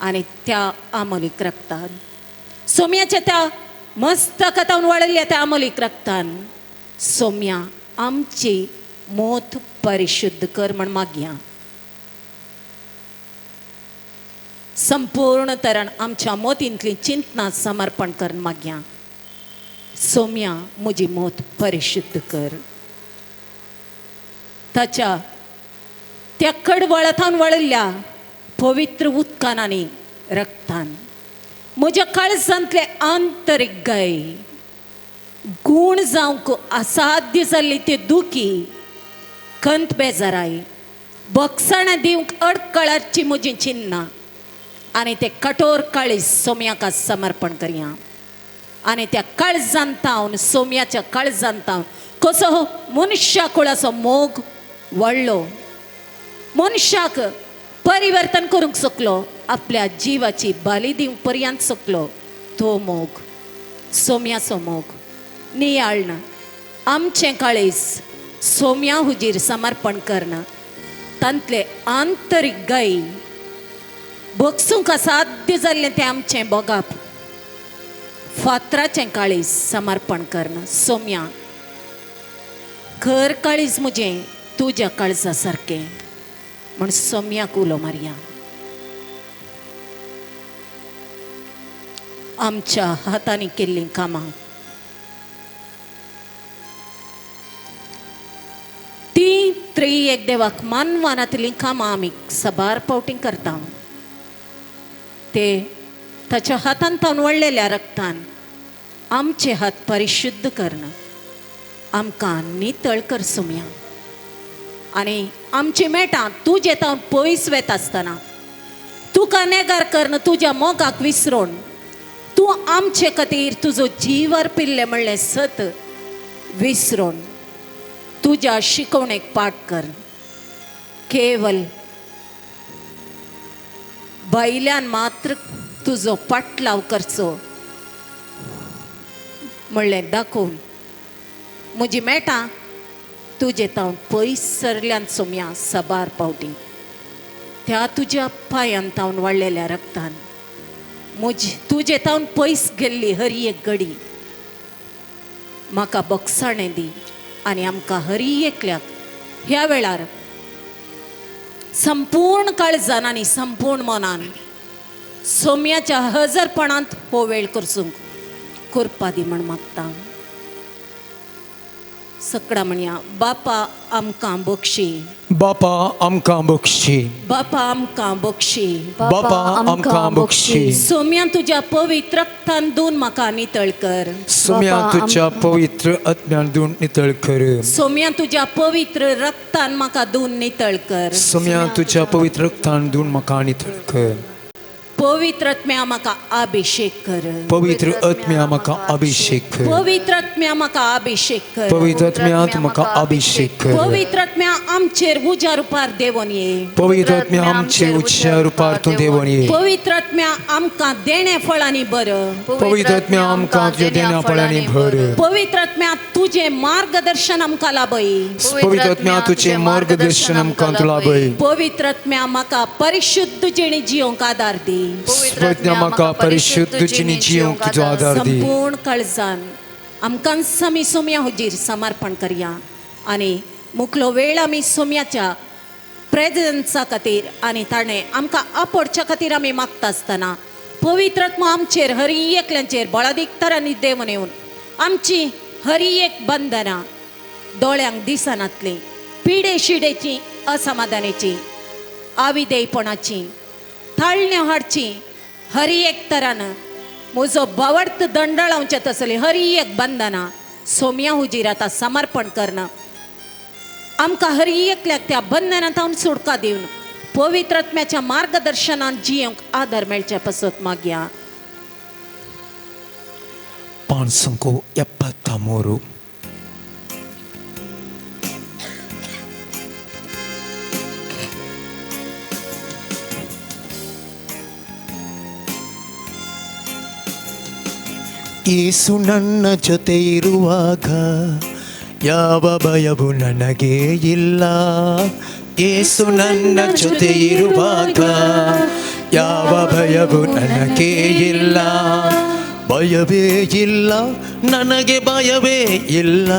आनी त्या आमोलीक रक्तान सोम्याच्या त्या मस्तकातावन वळिल्ल्या त्या आमोलीक रक्तान सोम्या आमची मोत परिशुद्ध कर म्हण मागया. संपूर्ण तरान आमच्या मोतींतली चिंतना समर्पण कर मागया. सोम्या म्हजी मोत परिशुद्ध कर. ताच्या त्या कडवळांत वळिल्ल्या पवित्र उदकान आनी रक्तान म्हज्या काळजांतले आंतरीक गाय गूण जावंक असाध्य जाल्ली ती दुखी खंत बेजाराय बक्षाणां दिवंक अडकळाची म्हजी चिन्नां आनी ते कठोर काळीज सोम्याक समर्पण करया. आनी त्या काळजान तावन सोम्याच्या काळजान तावन कसो मनशा कुळाचो मोग वळ्ळो, मनशाक परिवर्तन करूंक शकलो, आपल्या जिवाची बाली दिवंक पर्यंत शकलो तो मोग सोम्याचो मोग नियाळना आमचें काळीज सोम्या हुजीर समर्पण करना तांतले आंतरीक गाय बगसूंक असाध्य जाल्लें तें आमचें बोगाप फातराचें काळीज समर्पण करना. सोम्या खर काळीज म्हजें तुज्या काळजा सारकें म्हण सोम्याक उलो मारया. आमच्या हातांनी केल्लीं कामां ती त्रियेक देवाक मानवानांतलीं कामां आमी साबार फावटी करता ते ताच्या हातान तावन वळलेल्या रक्तान आमचे हात परिशुद्ध करना आमकां नितळ कर सोम्या. आनी आमची मेटां तुजे तावन पयस वेता आसतना तुका नेगार करन तुज्या मोगाक विसरून तूं आमचे खातीर तुजो जीव अर्पिल्लें म्हणलें सत विसरून तुज्या शिकवणेक पाठ कर. केवल भायल्यान मात्र तुजो पाटलाव करचो म्हणलें दाखोवन म्हजी मेटां तुजे तावन पयस सरल्यान सोम्या साबार पावटी त्या तुज्या पांयान तावन वाडलेल्या रक्तान म्हजी तुजे तावन पयस गेल्ली हरी एक गडी म्हाका बक्षाणें दी आनी आमकां हरी एकल्याक ह्या वेळार संपूर्ण काळजान आनी संपूर्ण मनान सोम्याच्या हजरपणांत हो वेळ करसूंक करपा दी म्हण मागता. सकडां म्हणया, बापा आमकां बक्षी, बापा आमकां बक्षी, बापा आमकां बक्षी, बापा आमकां बक्षी. सोम्या तुज्या पवित्र रक्तान दोन म्हाका नितळ कर. सोम्या तुज्या पवित्र आत्म्यान दोन नितळ कर. सोम्या तुज्या पवित्र रक्तान म्हाका दोन नितळ कर. सोम्या तुज्या पवित्र रक्तान दोन म्हाका नितळ कर. पवित्र आत्म्या म्हाका अभिषेक कर. पवित्र आत्म्या म्हाका अभिषेक कर. पवित्र आत्म्या म्हाका अभिषेक कर. पवित्र आत्म्या तूं म्हाका अभिषेक कर. पवित्र आत्म्या आमचेर उज्या रुपार देवोन ये. पवित्र आत्म्या आमचेर उज्या रुपार तूं देवोन ये. पवित्र आत्म्या आमकां देणे फळांनी भर. पवित्र आत्म्या आमकां तुज्या देण्या फळांनी भर. पवित्र आत्म्या तुजें मार्गदर्शन आमकां लाभय. पवित्र आत्म्या तुजें मार्गदर्शन आमकां तूं लाभय. पवित्र आत्म्या म्हाका परिशुद्ध जिणी जियोंक आदार दी. पवित्र म्हाका परिशुद्ध जिणी जियोंक तुजो आदार दी. संपूर्ण काळजान आमकां आमी सोम्या हुजीर समर्पण करया आनी मुखलो वेळ आमी सोम्याच्या प्रेजन्सा खातीर आनी ताणें आमकां आपोडच्या खातीर आमी मागता आसतना पवित्र आत्मा आमचेर हरी एकल्यांचेर बळादीक तरांनी देवून येवन आमची हरी एक बंधनां दोळ्यांक दिसनातलीं पिडे शिडेची असमाधानेची आविदेयपणाची थाळण्यो हाडची हरी एक तरान म्हजो बावडत दंडळावचे तसली हरी एक बंधनां सोम्या हुजीर आतां समर्पण करणं आमकां हरी एकल्याक त्या बंधनांत सुटका दिवन पवित्र आत्म्याच्या मार्गदर्शनान जियेवंक आदार मेळचे पासत मागया. ಯೋಹಾನ್ 5 73. ಯೇಸು ನನ್ನ ಜೊತೆ ಇರುವಾಗ ಯಾವ ಭಯವು ನನಗೆ ಇಲ್ಲ. ಯೇಸು ನನ್ನ ಜೊತೆ ಇರುವಾಗ ಯಾವ ಭಯವು ನನಗೆ ಇಲ್ಲ. ಭಯವೇ ಇಲ್ಲ ನನಗೆ, ಭಯವೇ ಇಲ್ಲ.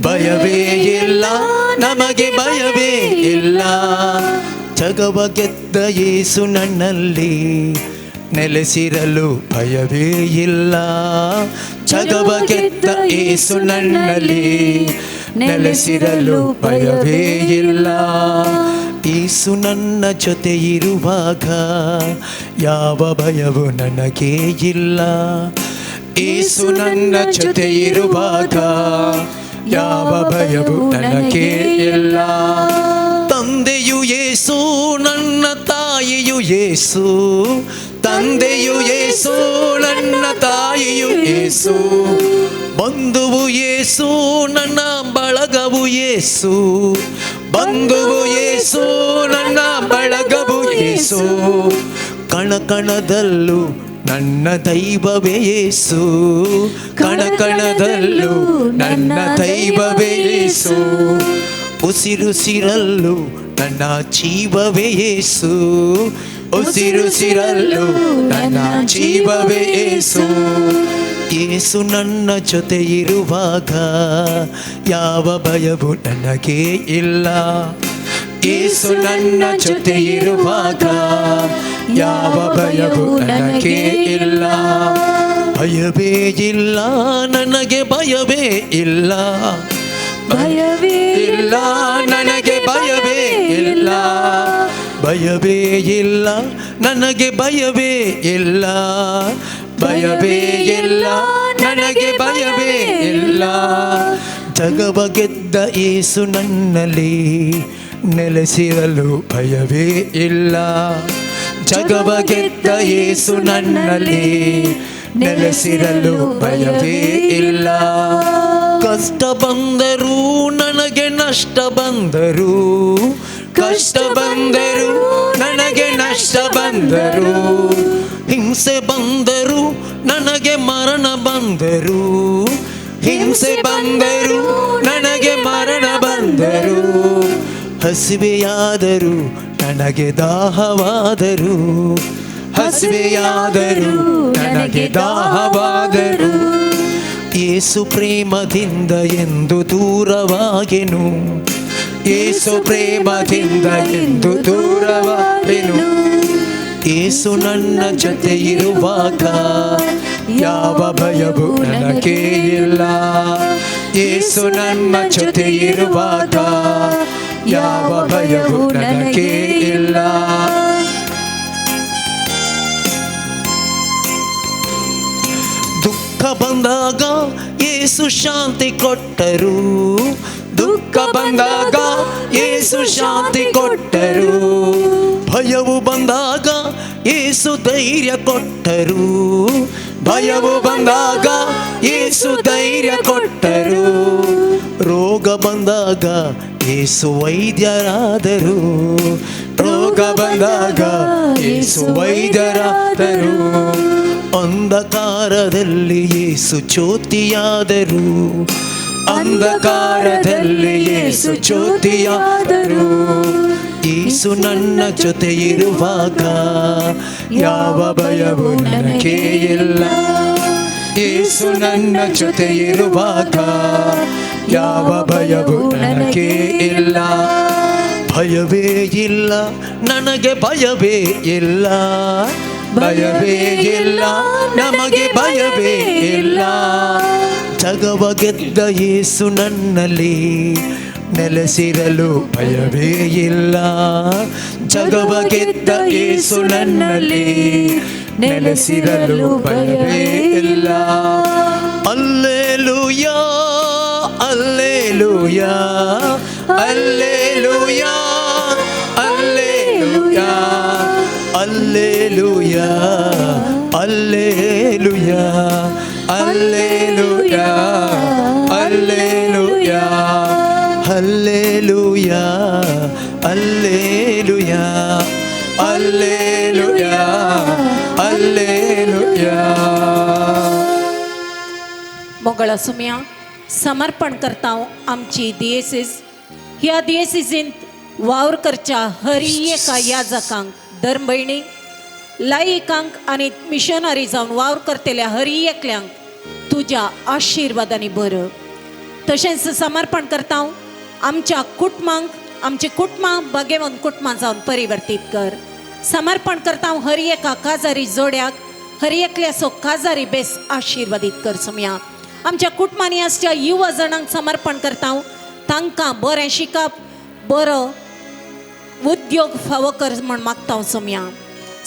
ಭಯವೇ ಇಲ್ಲ ನಮಗೆ, ಭಯವೇ ಇಲ್ಲ. ಜಗವ ಗೆದ್ದ ಯೇಸು ನನ್ನಲ್ಲಿ ನೆಲೆಸಿರಲು ಭಯವೇ ಇಲ್ಲ. ಜಗವ ಗೆದ್ದ ಯೇಸು ನನ್ನಲ್ಲಿ ನೆಲೆಸಿರಲು ಭಯವೇ ಇಲ್ಲ. ಯೇಸು ನನ್ನ ಜೊತೆ ಇರುವಾಗ ಯಾವ ಭಯವು ನನಗೆ ಇಲ್ಲ. ಏಸು ನನ್ನ ಜೊತೆ ಇರುವಾಗ ಯಾವ ಭಯವು ನನಗೆ ಇಲ್ಲ. ತಂದೆಯು ಯೇಸು, ನನ್ನ ತಾಯಿಯು ಯೇಸು. ತಂದೆಯು ಯೇಸು, ನನ್ನ ತಾಯಿಯು ಯೇಸು. ಬಂಧುವು ಯೇಸು, ನನ್ನ ಬಳಗವು ಯೇಸು. ಬಂಧುವು ಯೇಸು, ನನ್ನ ಬಳಗವು ಯೇಸು. ಕಣ ಕಣದಲ್ಲೂ ನನ್ನ ದೈವವೇ ಯೇಸು. ಕಣ ಕಣದಲ್ಲೂ ನನ್ನ ದೈವವೇ ಯೇಸು. ಉಸಿರುಸಿರಲ್ಲೂ ನನ್ನ ಜೀವವೇ ಯೇಸು. ಉಸಿರುಸಿರಲ್ಲೂ ನನ್ನ ಜೀವವೇ ಯೇಸು. ಯೇಸು ನನ್ನ ಜೊತೆ ಇರುವಾಗ ಯಾವ ಭಯವು ನನಗೆ ಇಲ್ಲ. ಯೇಸು ನನ್ನ ಜೊತೆ ಇರುವಾಗ ಯಾವ ಭಯವು ನನಗೆ ಇಲ್ಲ. ಭಯವೇ ಇಲ್ಲ ನನಗೆ, ಭಯವೇ ಇಲ್ಲ. ಭಯವೇ ಇಲ್ಲ ನನಗೆ, ಭಯವೇ ಇಲ್ಲ. ಭಯವೇ ಇಲ್ಲ ನನಗೆ, ಭಯವೇ ಇಲ್ಲ. ಭಯವೇ ಇಲ್ಲ ನನಗೆ, ಭಯವೇ ಇಲ್ಲ. ಜಗವ ಗೆದ್ದ ಯೇಸು ನನ್ನಲ್ಲಿ ನೆಲೆಸಿರಲು ಭಯವೇ ಇಲ್ಲ. ಜಗವ ಗೆದ್ದ ಯೇಸು ನನ್ನಲ್ಲಿ ನೆಲೆಸಿರಲು ಭಯವೇ ಇಲ್ಲ. ಕಷ್ಟ ಬಂದರೂ ನನಗೆ ನಷ್ಟ ಬಂದರು, ಕಷ್ಟ ಬಂದರು ನನಗೆ ನಷ್ಟ ಬಂದರು, ಹಿಂಸೆ ಬಂದರು ನನಗೆ ಮರಣ ಬಂದರು, ಹಿಂಸೆ ಬಂದರು ನನಗೆ ಮರಣ ಬಂದರು, ಹಸಿವೆಯಾದರು ನನಗೆ ದಾಹವಾದರು, ಹಸಿವೆಯಾದರು ನನಗೆ ದಾಹವಾದರು, ಏಸು ಪ್ರೇಮದಿಂದ ಎಂದು ದೂರವಾಗೆನು, ಏಸು ಪ್ರೇಮದಿಂದ ಎಂದು ದೂರವಾಗೆನು. ಏಸು ನನ್ನ ಜೊತೆ ಇರುವಾಗ ಯಾವ ಭಯವು ನನಗೆ ಇಲ್ಲ. ಏಸು ನನ್ನ ಜೊತೆ ಇರುವಾಗ ಯಾವ ಭಯವು ನನಗೆ ಇಲ್ಲ. ದುಃಖ ಬಂದಾಗ ಏಸು ಶಾಂತಿ ಕೊಟ್ಟರು, ದುಃಖ ಬಂದಾಗ ಏಸು ಶಾಂತಿ ಕೊಟ್ಟರು, ಭಯವು ಬಂದಾಗ ಏಸು ಧೈರ್ಯ ಕೊಟ್ಟರು, ಭಯವು ಬಂದಾಗ ಏಸು ಧೈರ್ಯ ಕೊಟ್ಟರು, ರೋಗ ಬಂದಾಗ ಏಸು ವೈದ್ಯರಾದರು, ರೋಗ ಬಂದಾಗ ಏಸು ವೈದ್ಯರಾದರು, ಅಂಧಕಾರದಲ್ಲಿ ಏಸು ಜ್ಯೋತಿಯಾದರು, ಅಂಧಕಾರದಲ್ಲಿ ಏಸು ಜ್ಯೋತಿಯಾದರು. ಏಸು ನನ್ನ ಜೊತೆ ಇರುವಾಗ ಯಾವ ಭಯವು ನನಗೆ ಇಲ್ಲ. ಏಸು ನನ್ನ ಜೊತೆ ಇರುವಾಗ ಯಾವ ಭಯವು ನನಗೆ ಇಲ್ಲ. ಭಯವೇ ಇಲ್ಲ ನನಗೆ, ಭಯವೇ ಇಲ್ಲ. ಭಯವೇ ಇಲ್ಲ ನಮಗೆ, ಭಯವೇ ಇಲ್ಲ. ಜಗವ ಗೆದ್ದ ಯೇಸು ನನ್ನಲ್ಲಿ ನೆಲೆಸಿರಲು ಭಯವೇ ಇಲ್ಲ. ಜಗವ ಗೆದ್ದ ಯೇಸು ನನ್ನಲ್ಲಿ ನೆಲೆಸಿರಲು ಭಯವೇ ಇಲ್ಲ. ಅಲ್ಲೇಲುಯಾ, ಅಲ್ಲೇಲುಯಾ, ಅಲ್ಲೇಲುಯಾ, ಅಲ್ಲೇಲುಯಾ, ಅಲ್ಲೇಲುಯಾ, ಅಲ್ಲೇಲುಯಾ, Hallelujah, hallelujah, hallelujah, hallelujah, hallelujah, hallelujah. मोगळा सुम्या समर्पण करता आमची दियेसीस ह्या दियेसीसींत वावर करच्या हरी एका याजकांक धर्मभयणी लायिकांक आनी मिशनरी जावन वावर करतल्या हरी एकल्यांक तुज्या आशिर्वादांनी बरं. तशेंच समर्पण करता आमच्या कुटुंबांक, आमची कुटुंबां भाग्यवंत कुटुंबां जावन परिवर्तीत कर. समर्पण करता हर एका काजारी जोड्याक, हर एकल्याचो काजारी बेस आशिर्वादीत कर सुम्या. आमच्या कुटुंबांनी आसच्या युवा जाणांक समर्पण करता, तांकां बरें शिकप, बरो उद्योग फावो कर म्हण मागता सोम्या.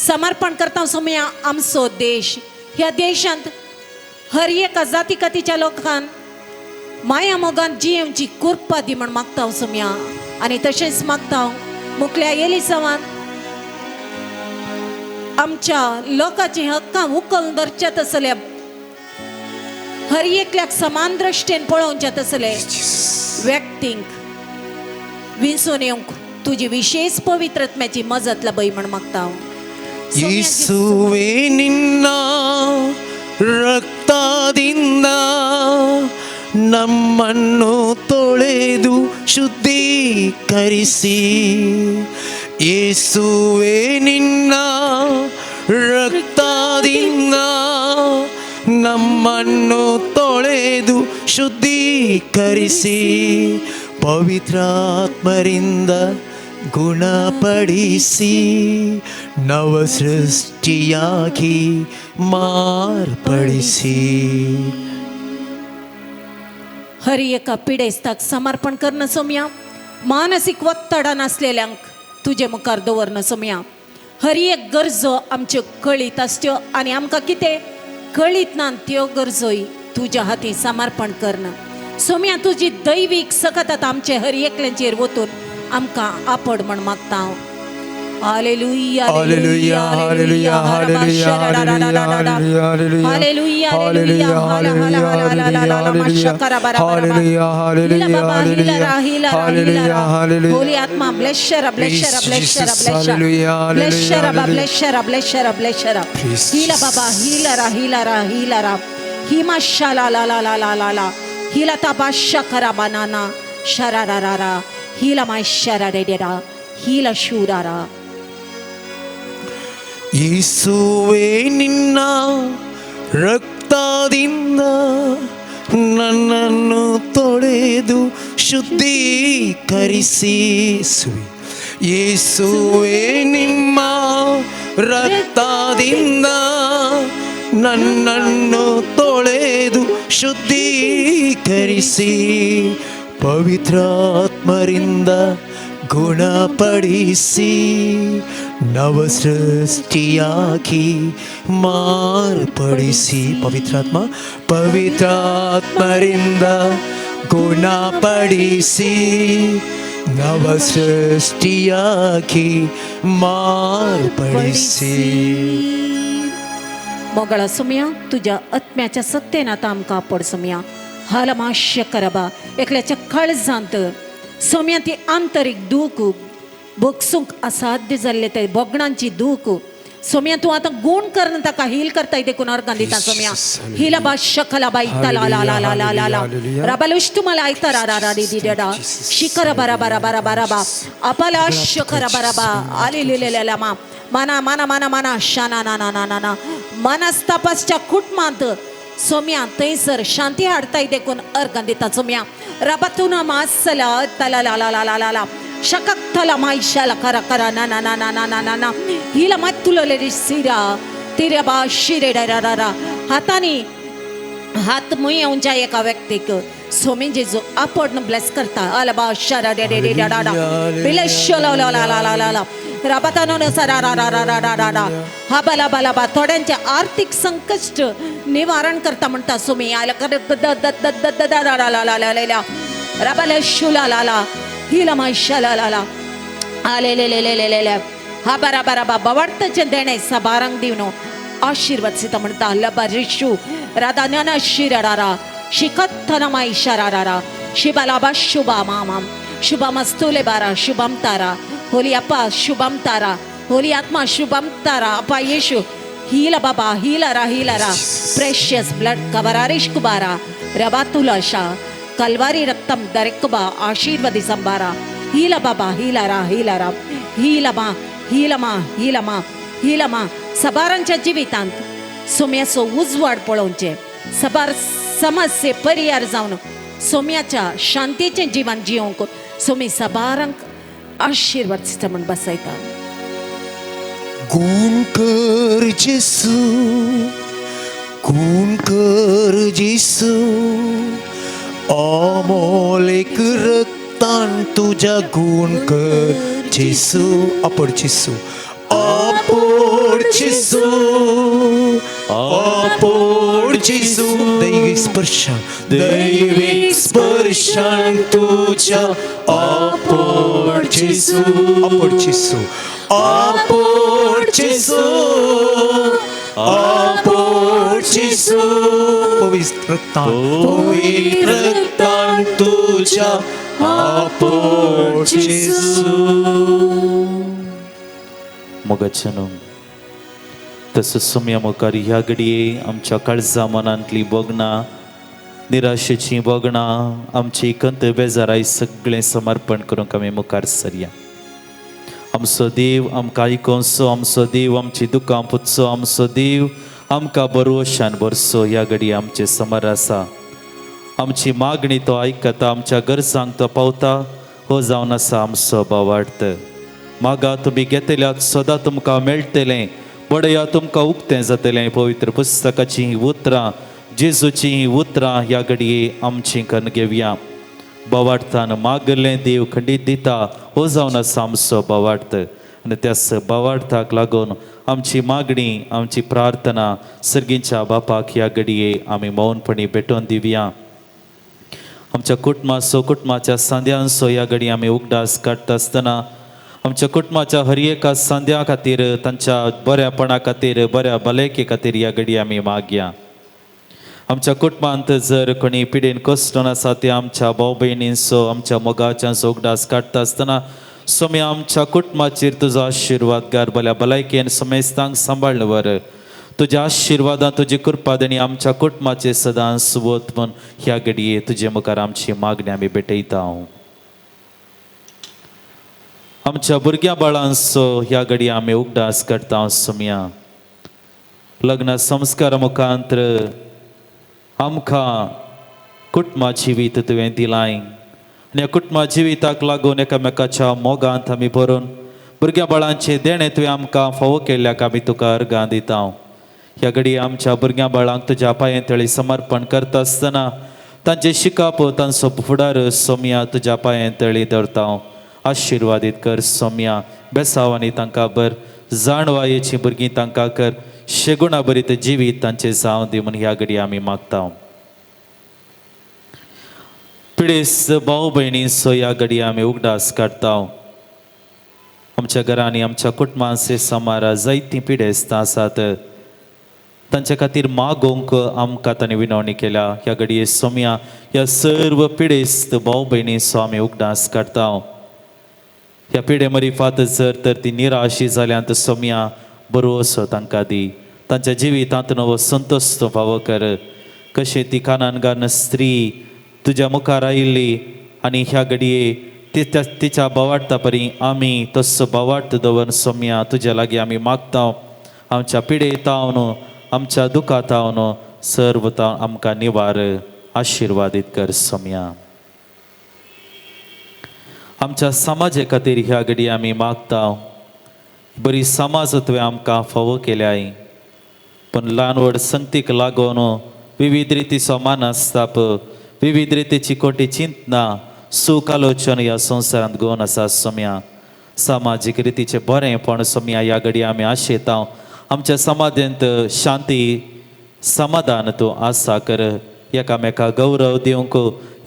समर्पण करता सोम्या आमचो देश, ह्या देशांत हर एका जाती कातीच्या लोकांक माया मोगान जियेवची कृपा दी म्हण मागता सोम्या. आनी तशेंच मागता मुकल्या एलिसांवान आमच्या लोकांची हक्कां उखलून धरच्या तसल्या हर एकल्याक समान दृश्टीन पळोवच्या तसले व्यक्तींक विंचून येवंक तुजी विशेष पवित्रत्म्याची मजत लाभय म्हण मागता. ಯೇಸುವೇ ನಿನ್ನ ರಕ್ತದಿಂದ ನಮ್ಮನ್ನು ತೊಳೆದು ಶುದ್ಧೀಕರಿಸಿ, ಯೇಸುವೇ ನಿನ್ನ ರಕ್ತದಿಂದ ನಮ್ಮನ್ನು ತೊಳೆದು ಶುದ್ಧೀಕರಿಸಿ, ಪವಿತ್ರಾತ್ಮರಿಂದ ಗುಣಪಡಿಸಿ, ನವ ಸೃಷ್ಟಿಯಾಗಿ ಮಾರ್ಪಡಿಸಿ. हर एका पिडेस्ताक समर्पण करणं सोम्या, मानसीक ಒತ್ತಡ नासलेल्यांक तुजे मुखार दवरणं सोम्या. हर एक गरजो आमच्यो कळीत आसच्यो आनी आमकां कितें कळीत ना त्यो गरजोय तुज्या हाती समर्पण करणं सोम्या. तुजी दैवीक सकत आतां आमचे हर एकल्यांचेर वतून आमकां आपड म्हण मागता हांव. Hallelujah, hallelujah, hallelujah, hallelujah, hallelujah, hallelujah, hallelujah, hallelujah, hallelujah, hallelujah, hallelujah, hallelujah. Holy Atma, bless her, bless her, bless her, Praise bless her. Jesus, hallelujah, Bless her, hallelujah, bless her, bless her, bless her. Praise Hila Baba, hila ra, hila ra, hila ra. Hima shala la la la la la la. Hila taba shakara banana, shara ra ra ra. Hila my shara re re ra. Hila shura ra. ಯೇಸುವೇ ನಿನ್ನ ರಕ್ತದಿಂದ ನನ್ನನ್ನು ತೊಳೆದು ಶುದ್ಧೀಕರಿಸಿ, ಯೇಸುವೇ ನಿಮ್ಮ ರಕ್ತದಿಂದ ನನ್ನನ್ನು ತೊಳೆದು ಶುದ್ಧೀಕರಿಸಿ, ಪವಿತ್ರಾತ್ಮರಿಂದ ಗುಣಪಡಿಸಿ, ನವ ಸೃಷ್ಟಿಯಾಗಿ ಮಾರ್ಪಡಿಸಿ. ಪವಿತ್ರಾತ್ಮ, ಪವಿತ್ರಾತ್ಮರಿಂದ ಗುಣಪಡಿಸಿ, ನವ ಸೃಷ್ಟಿಯಾಗಿ ಮಾರ್ಪಡಿಸಿ. मोगळा सुम्या, तुज्या आत्म्याच्या सत्तेन आतां आमकां आपड सुम्या. हालमाश्य करबा एकल्याच्या काळजांत सोम्या ती आंतरीक दूख भोगसूंक असाध्य जाल्ले ते भोगणांची दूख सोम्या तूं आतां गूण करन ताका हील करताय देखून अर्गां दिता सोम्या. हिला बा शकला बा इता ला ला ला ला ला ला ला राबालुश तुम्हाला आयता रा रा रा दी दी डा शिकर बारा बारा बारा बारा बा अपाला शकर बारा बा आले लिलेल्या मा माना माना माना माना शाना ना ना ना ना ना मनस्तापाच्या कुटुंबांत सोम्या थंयसर शांती हाडताय देखून अर्गां दिता सोम्या. राबातून मासला तला ला ला ला ला ला ला शकक तला मायशाला करा करा ना ना ना ना ना ना ना ना हिला मात तुलले सिरा तिऱ्या बा शिरे डा रा रा हातांनी हात मुयेवच्या एका व्यक्तीक सोमी जेजू आपण ब्लेस करता. आला बा शरा डे डे डे डा डा डा बिलेश ला ला ला ला ला ला ला राबातानो रा रा रा रा रा रा रा रा हा बला बला बा थोड्यांचे आर्थिक संकश्ट निवारण करता म्हणता सोमी. आला कर the the the the the the रा रा ला ला ला ला राबाला शुला ला ला हिला मायशा ला ला ला आले ले ले ले ले ले ले हा बरा बरा बा बवाडताचे देणे सबारंग दिवनो आशीर्वाद सीता म्हणता. लबा रिशू राधा शिरडारा शिकत्थनमाई शरारा शिबलाबा शुभा मामाम शुभम स्तुले बारा शुभम तारा होली अप्पा शुभम तारा होली आत्मा शुभम तारा अप्पा येशू हीला बाबा हीला रा हीला प्रेशियस ब्लड कवरारिश कुबारा रबातुलाशा कलवारी रक्तम दरेकबा आशीर्वदी संभारा हीला बाबा हीला रा हीला रा हीलमा हीलमा हीलमा हीलमा सबारांच्या जिवितांत सोम्याचो उजवाड पळोवचें सबार समस्ये परियार जावन सोम्याच्या शांतीचें जिवन जिवंक सोमी सबारांक आशिर्वाद दिता म्हूण बसयता. गुण कर जेसू, गुण कर जेसू, अमोलेक रक्तान तुज्या गुण कर जेसू. अपड जेसू, अपड जेसू, अपड जेसू. दैवी स्पर्शान, दैवी स्पर्शान तुज्या अपड जेसू, अपड जेसू, अपड जेसू, अपड जेसू. पवित्र रक्तान, पवित्र रक्तान तुज्या अपड जेसू. मोगाच्यानो तसो सोम्या मुखार ह्या घडये आमच्या काळजा मनांतली भोगणां, निराशेचीं भोगणां, आमची कंत बेजाराय सगळें समर्पण करूंक आमी मुखार सरया. आमचो देव आमकां आयकोनसो, आमचो देव आमची दुकां पुसचो, आमचो देव आमकां बरोशान भरसो ह्या घडये आमचे समर आसा. आमची मागणी तो आयकता, आमच्या गरजांक तो पावता. हो जावन आसा आमचो भावार्थ. मागा तुमी घेतल्यात सदां तुमकां मेळटलें, बडया तुमकां उक्तें जातलें. पवित्र पुस्तकाचीं हीं उतरां, जेजूचीं हीं उतरां ह्या घडये आमचीं कन्न घेवया. भावार्थान मागलें देव खंडीत दिता. हो जावन आसा आमचो भावार्थ. आनी त्याच भावार्थाक लागून आमची मागणी, आमची प्रार्थना सर्गींच्या बापाक ह्या घडये आमी मौनपणी भेटोवन दिवया. आमच्या कुटुंबाचो, कुटुंबाच्या सांद्यांचो ह्या घडये आमी उगडास काडटा आसतना आमच्या कुटुंबाच्या हर एका सांद्या खातीर, तांच्या बऱ्यापणा खातीर, बऱ्या भलायके खातीर ह्या घडये आमी मागया. आमच्या कुटुंबांत जर कोणी पिडेन कश्टन आसा ते आमच्या भाव भयणींचो, आमच्या मोगाच्यांचो उगडास काडटा आसतना सोमी आमच्या कुटुंबाचेर तुजो आशिर्वाद घाल. भल्या भलायकेन समेस्तांक सांबाळ्ळ व्हर. तुज्या आशिर्वादान, तुजी कृपा आनी आमच्या कुटुंबाचेर सदांच सुवत म्हूण ह्या घडये तुजे मुखार आमची मागणी आमी भेटयता. आमच्या भुरग्यां बाळांचो ह्या घडये आमी उगडास करता सोमया. लग्न संस्कारा मुखांत्र आमकां कुटुंबा जिवीत तुवें दिलाय आनी ह्या कुटुंबा जिविताक लागून एकामेकाच्या मोगांत आमी भरून भुरग्यां बाळांचें देणें तुवें आमकां फावो केल्ल्याक आमी तुका अर्गां दिता. ह्या घडये आमच्या भुरग्यां बाळांक तुज्या पांये तळी समर्पण करता आसतना तांचें शिकप, तांचो फुडार सोमया तुज्या पांये तळी दवरता. आशिर्वादीत कर सोमया. बेसांवांनी तांकां बर, जाणवायेचीं भुरगीं तांकां कर, शेगुणा बरीत जिवीत तांचें जावं दी म्हूण ह्या घडये आमी मागता. पिडेस्त भाव भयणींचो ह्या घडये आमी उगडास काडटा. आमच्या घरांनी, आमच्या कुटुंबांचे समारा जायतीं पिडेस्तां आसात, तांच्या खातीर मागोवंक आमकां तांणी विनवणी केल्या. ह्या घडये सोमया ह्या सर्व पिडेस्त भाव भयणींचो आमी उगडास काडटा. ह्या पिडे मरिफात जर तर ती निराशी जाल्यात सोमया बरोसो तांकां दी. तांच्या जिवितांत नवो संतोश तूं फावो कर. कशें ती कानानगान स्त्री तुज्या मुखार आयिल्ली आनी ह्या घडये तिच्या भावार्था परी आमी तस्सो भावार्थ दवर सोमया तुज्या लागीं आमी मागता. आमच्या पिडे तावन, आमच्या दुखा तावन सर्व तावन आमकां निवार आशिर्वादीत कर सोमया. आमच्या समाजे खातीर ह्या घडये आमी मागता. बरी समाज तुवें आमकां फावो केल्याय, पूण ल्हान व्हड संगतीक लागून विविध रितीचो मानस्ताप, विविध रितीची कोटी चिंतना, सूख आलोचन ह्या संवसारांत गोवन आसा सोमया. सामाजीक रितीचें बरेंपण सोमया ह्या घडये आमी आशेता. आमच्या समाजांत शांती समाधान तूं आसा कर. एकामेका गौरव दिवंक,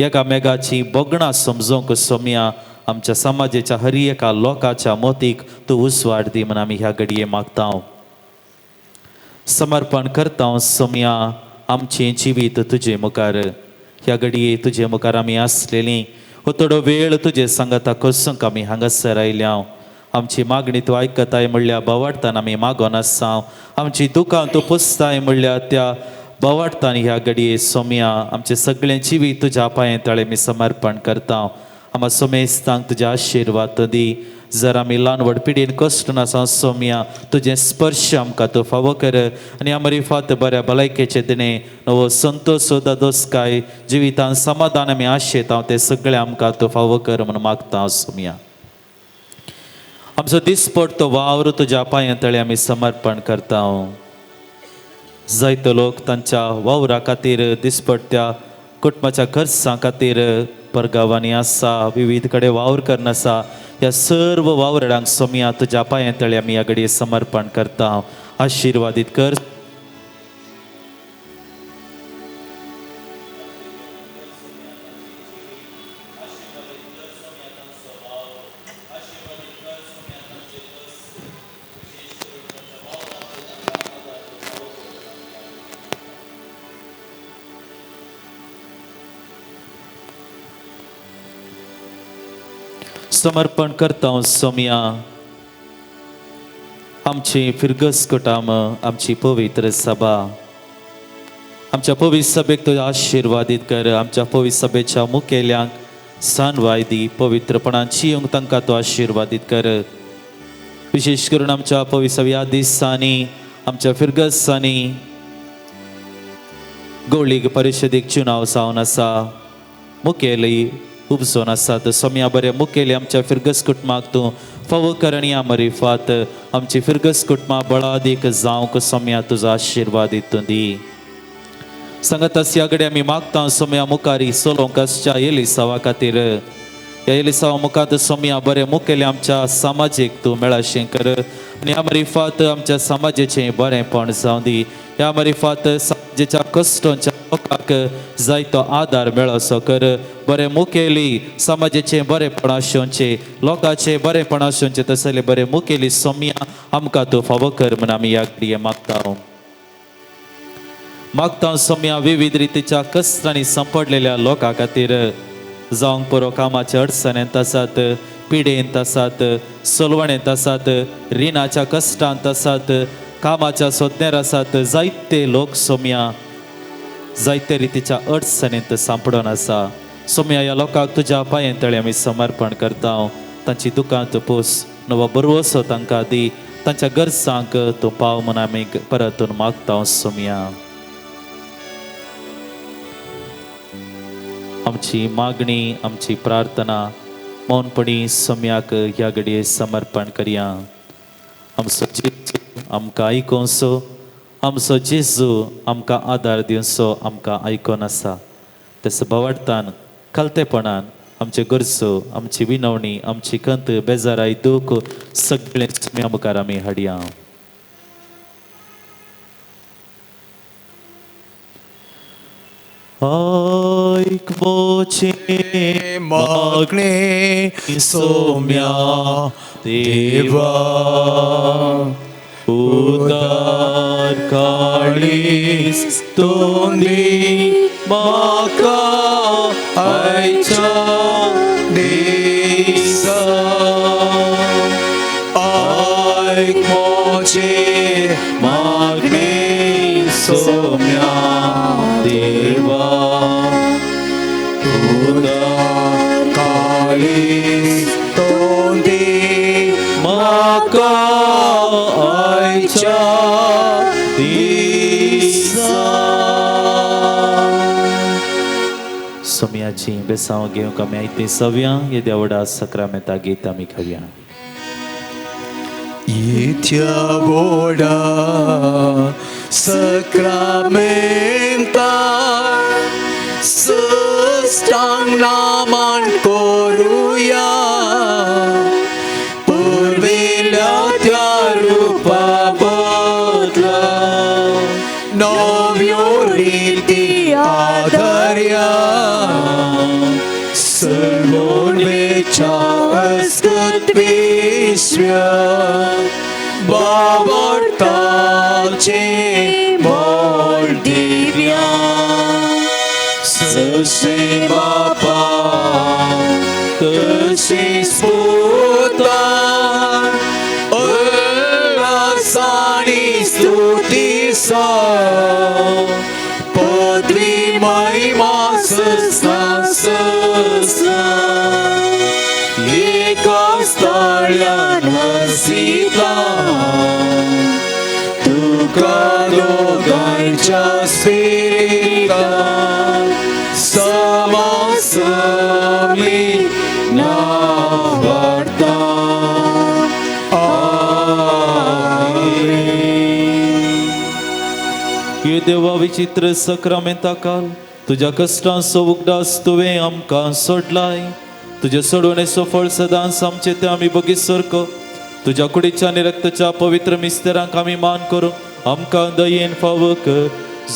एकामेकाची भोगणां समजूंक सोमया आमच्या समाजाच्या हर एका लोकाच्या मोतीक तूं उजवाड दी म्हूण आमी ह्या घडये मागता. समर्पण करता सोमया आमचें जिवीत तुजे मुखार ह्या घडये तुजे मुखार आमी आसलेलीं हो थोडो वेळ तुजे सांगाता कसूंक आमी हांगासर आयल्या. आमची मागणी तूं आयकताय म्हणल्यार बोवाळटान आमी मागोन आसा. आमची दुकां तूं पुसताय म्हणल्यार त्या बोवाळटान ह्या घडये सोम्या आमचें सगळें जिवीत तुज्या पांये तळे आमी समर्पण करता. आमा सोमेस्तांक तुज्या आशिर्वाद दी. जर आमी ल्हान व्हड पिडीन कश्ट नासा सोम्या तुजें स्पर्श आमकां तूं फावो कर आनी आमरी फात बऱ्या भलायकेचे दिणें नवो संतोश दोसकाय जिवितान समाधान आमी आशेता तें सगळें आमकां तूं फावो कर म्हणून मागता सोम्या. आमचो दिसपट्टो वावर तुज्या पांयां तळे आमी समर्पण करता. जायते लोक तांच्या वावरा खातीर दिसपट्ट्या कुटुंबाच्या खर्चां खातीर परगांवांनी आसा, विविध कडेन वावर करून आसा. ह्या सर्व वावराड्यांक सोम्या तुज्या पांयां तळे आमी ह्या घडये समर्पण करता. आशिर्वादीत कर. समर्पण करता सोम्या आमची फिरगस कुटाम, आमची पवित्र सभा, आमच्या पवित्र सभेक तुझ्या आशिर्वादीत कर. आमच्या पवित्र सभेच्या मुखेल्यांक सानवाय दी, पवित्रपणान चियूंक तांकां तूं आशिर्वादीत कर. विशेश करून आमच्या पवित्र सभा ह्या दिसांनी आमच्या फिरगसांनी गोळीक परिशदेक चुनाव जावन आसा, मुखेली उपजोन आसात. सोम्या बरें मुखेली आमच्या फिरगस कुटुंबाक तूं फावो कर आनी मरिफात आमची फिरगस कुटुंबां बळादीक जावंक सोम्या तुजो आशिर्वाद तूं दी. सांगत ह्या कडेन आमी मागता सोम्या मुखार सोलोंक आसच्या एलिसावा खातीर. ह्या एलिसावा मुखार सोम्या बरें मुखेली आमच्या समाजीक तूं मेळाशें कर आनी ह्या मरिफात आमच्या समाजेचें बरेंपण जावं दी. ह्या मरिफात समाजेच्या कश्टांच्या लोकांक जायतो आदार मेळसो कर. बरें मुखेली समाजेचें बरेंपण आसोवचें, लोकांचें बरेंपण आसोवचें, तसलें बरें मुखेली सोम्या आमकां तूं फावो कर म्हूण आमी ह्या घडये मागता. मागता सोम्या विविध रितीच्या कश्टांनी सांपडलेल्या लोकां खातीर, जावंक पुरो कामाच्या अडचणेंत आसात, पिडेंत आसात, सोलवणेंत आसात, रिणाच्या कश्टांत आसात, कामाच्या सोदनेर आसात, जायते लोक सोम्या जायते रितीच्या अडचणींत सांपडून आसा. सोम्या ह्या लोकांक तुज्या पांये तळे आमी समर्पण करता. तांची दुकां तूं पोस, नवो बरवसो तांकां दी, तांच्या गरजांक तूं पाव म्हूण आमी परतून मागता सोम्या. आमची मागणी, आमची प्रार्थना मौनपणी सोम्याक ह्या घडये समर्पण करया. आमचो जेजू आमकां आयकोनसो, आमचो जेजू आमकां आदार दिवचो आमकां आयकोन आसा. तसो बोवाळटान खालतेपणान आमच्यो गरजो, आमची विनवणी, आमची खंत, बेजाराय, दूख सगळें सोम्या मुखार आमी हाडया. आयक म्हजें मागणें सोम्या देवा, उदार काळीज तूं दी म्हाका आयच्या दिसा. आयक म्हजें मागणें सोम्या देवा, उदार काळीज तूं दी म्हाका आयच्या दिसा. सोम्याची बेसांव घेवंक आमी आयतें सव्या येद्या व्हडा सक्रामेंता गीत आमी खावया. येत्या व्हडा सक्रामेंता सष्टांग नामान करुया, पुर्विल्ल्या त्या रुपा बदला नव्यो रिती आदर्या, सर्वोणेच्या अस्कत विश्व्या बाबडताचे मोल दिव्या. सोम्या जशें बापा तशें पुतान उल्हास आनी स्तुती सा पदवी महिमा सस्ना सस्ना एका स्थाळ्यान वसिता तुका दोगांयच्या स्पिरितान समासमी नावाडता. आमेन. हे देवा विचित्र सक्रामेंता काल तुज्या कश्टांचो उगडास तुवें आमकां सोडलाय. तुजे सोडवणेचो फळ सदांच आमचे ते आमी बगीत सारको तुज्या कुडीच्या आनी रक्ताच्या पवित्र मिस्तेरांक आमी मान करूं आमकां दयेन फावो कर,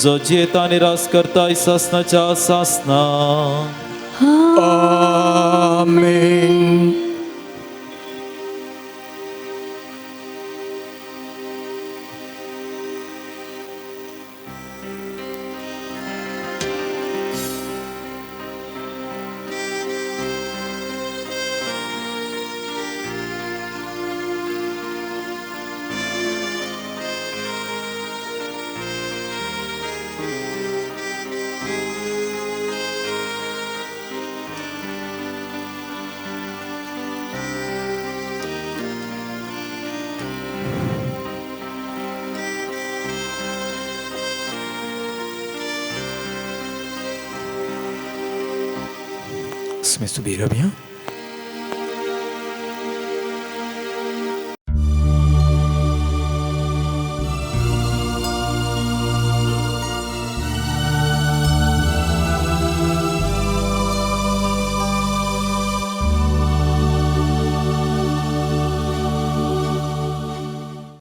जो जियेता आनी रास करता सासनाच्या सासना. आमेन. Subira bien.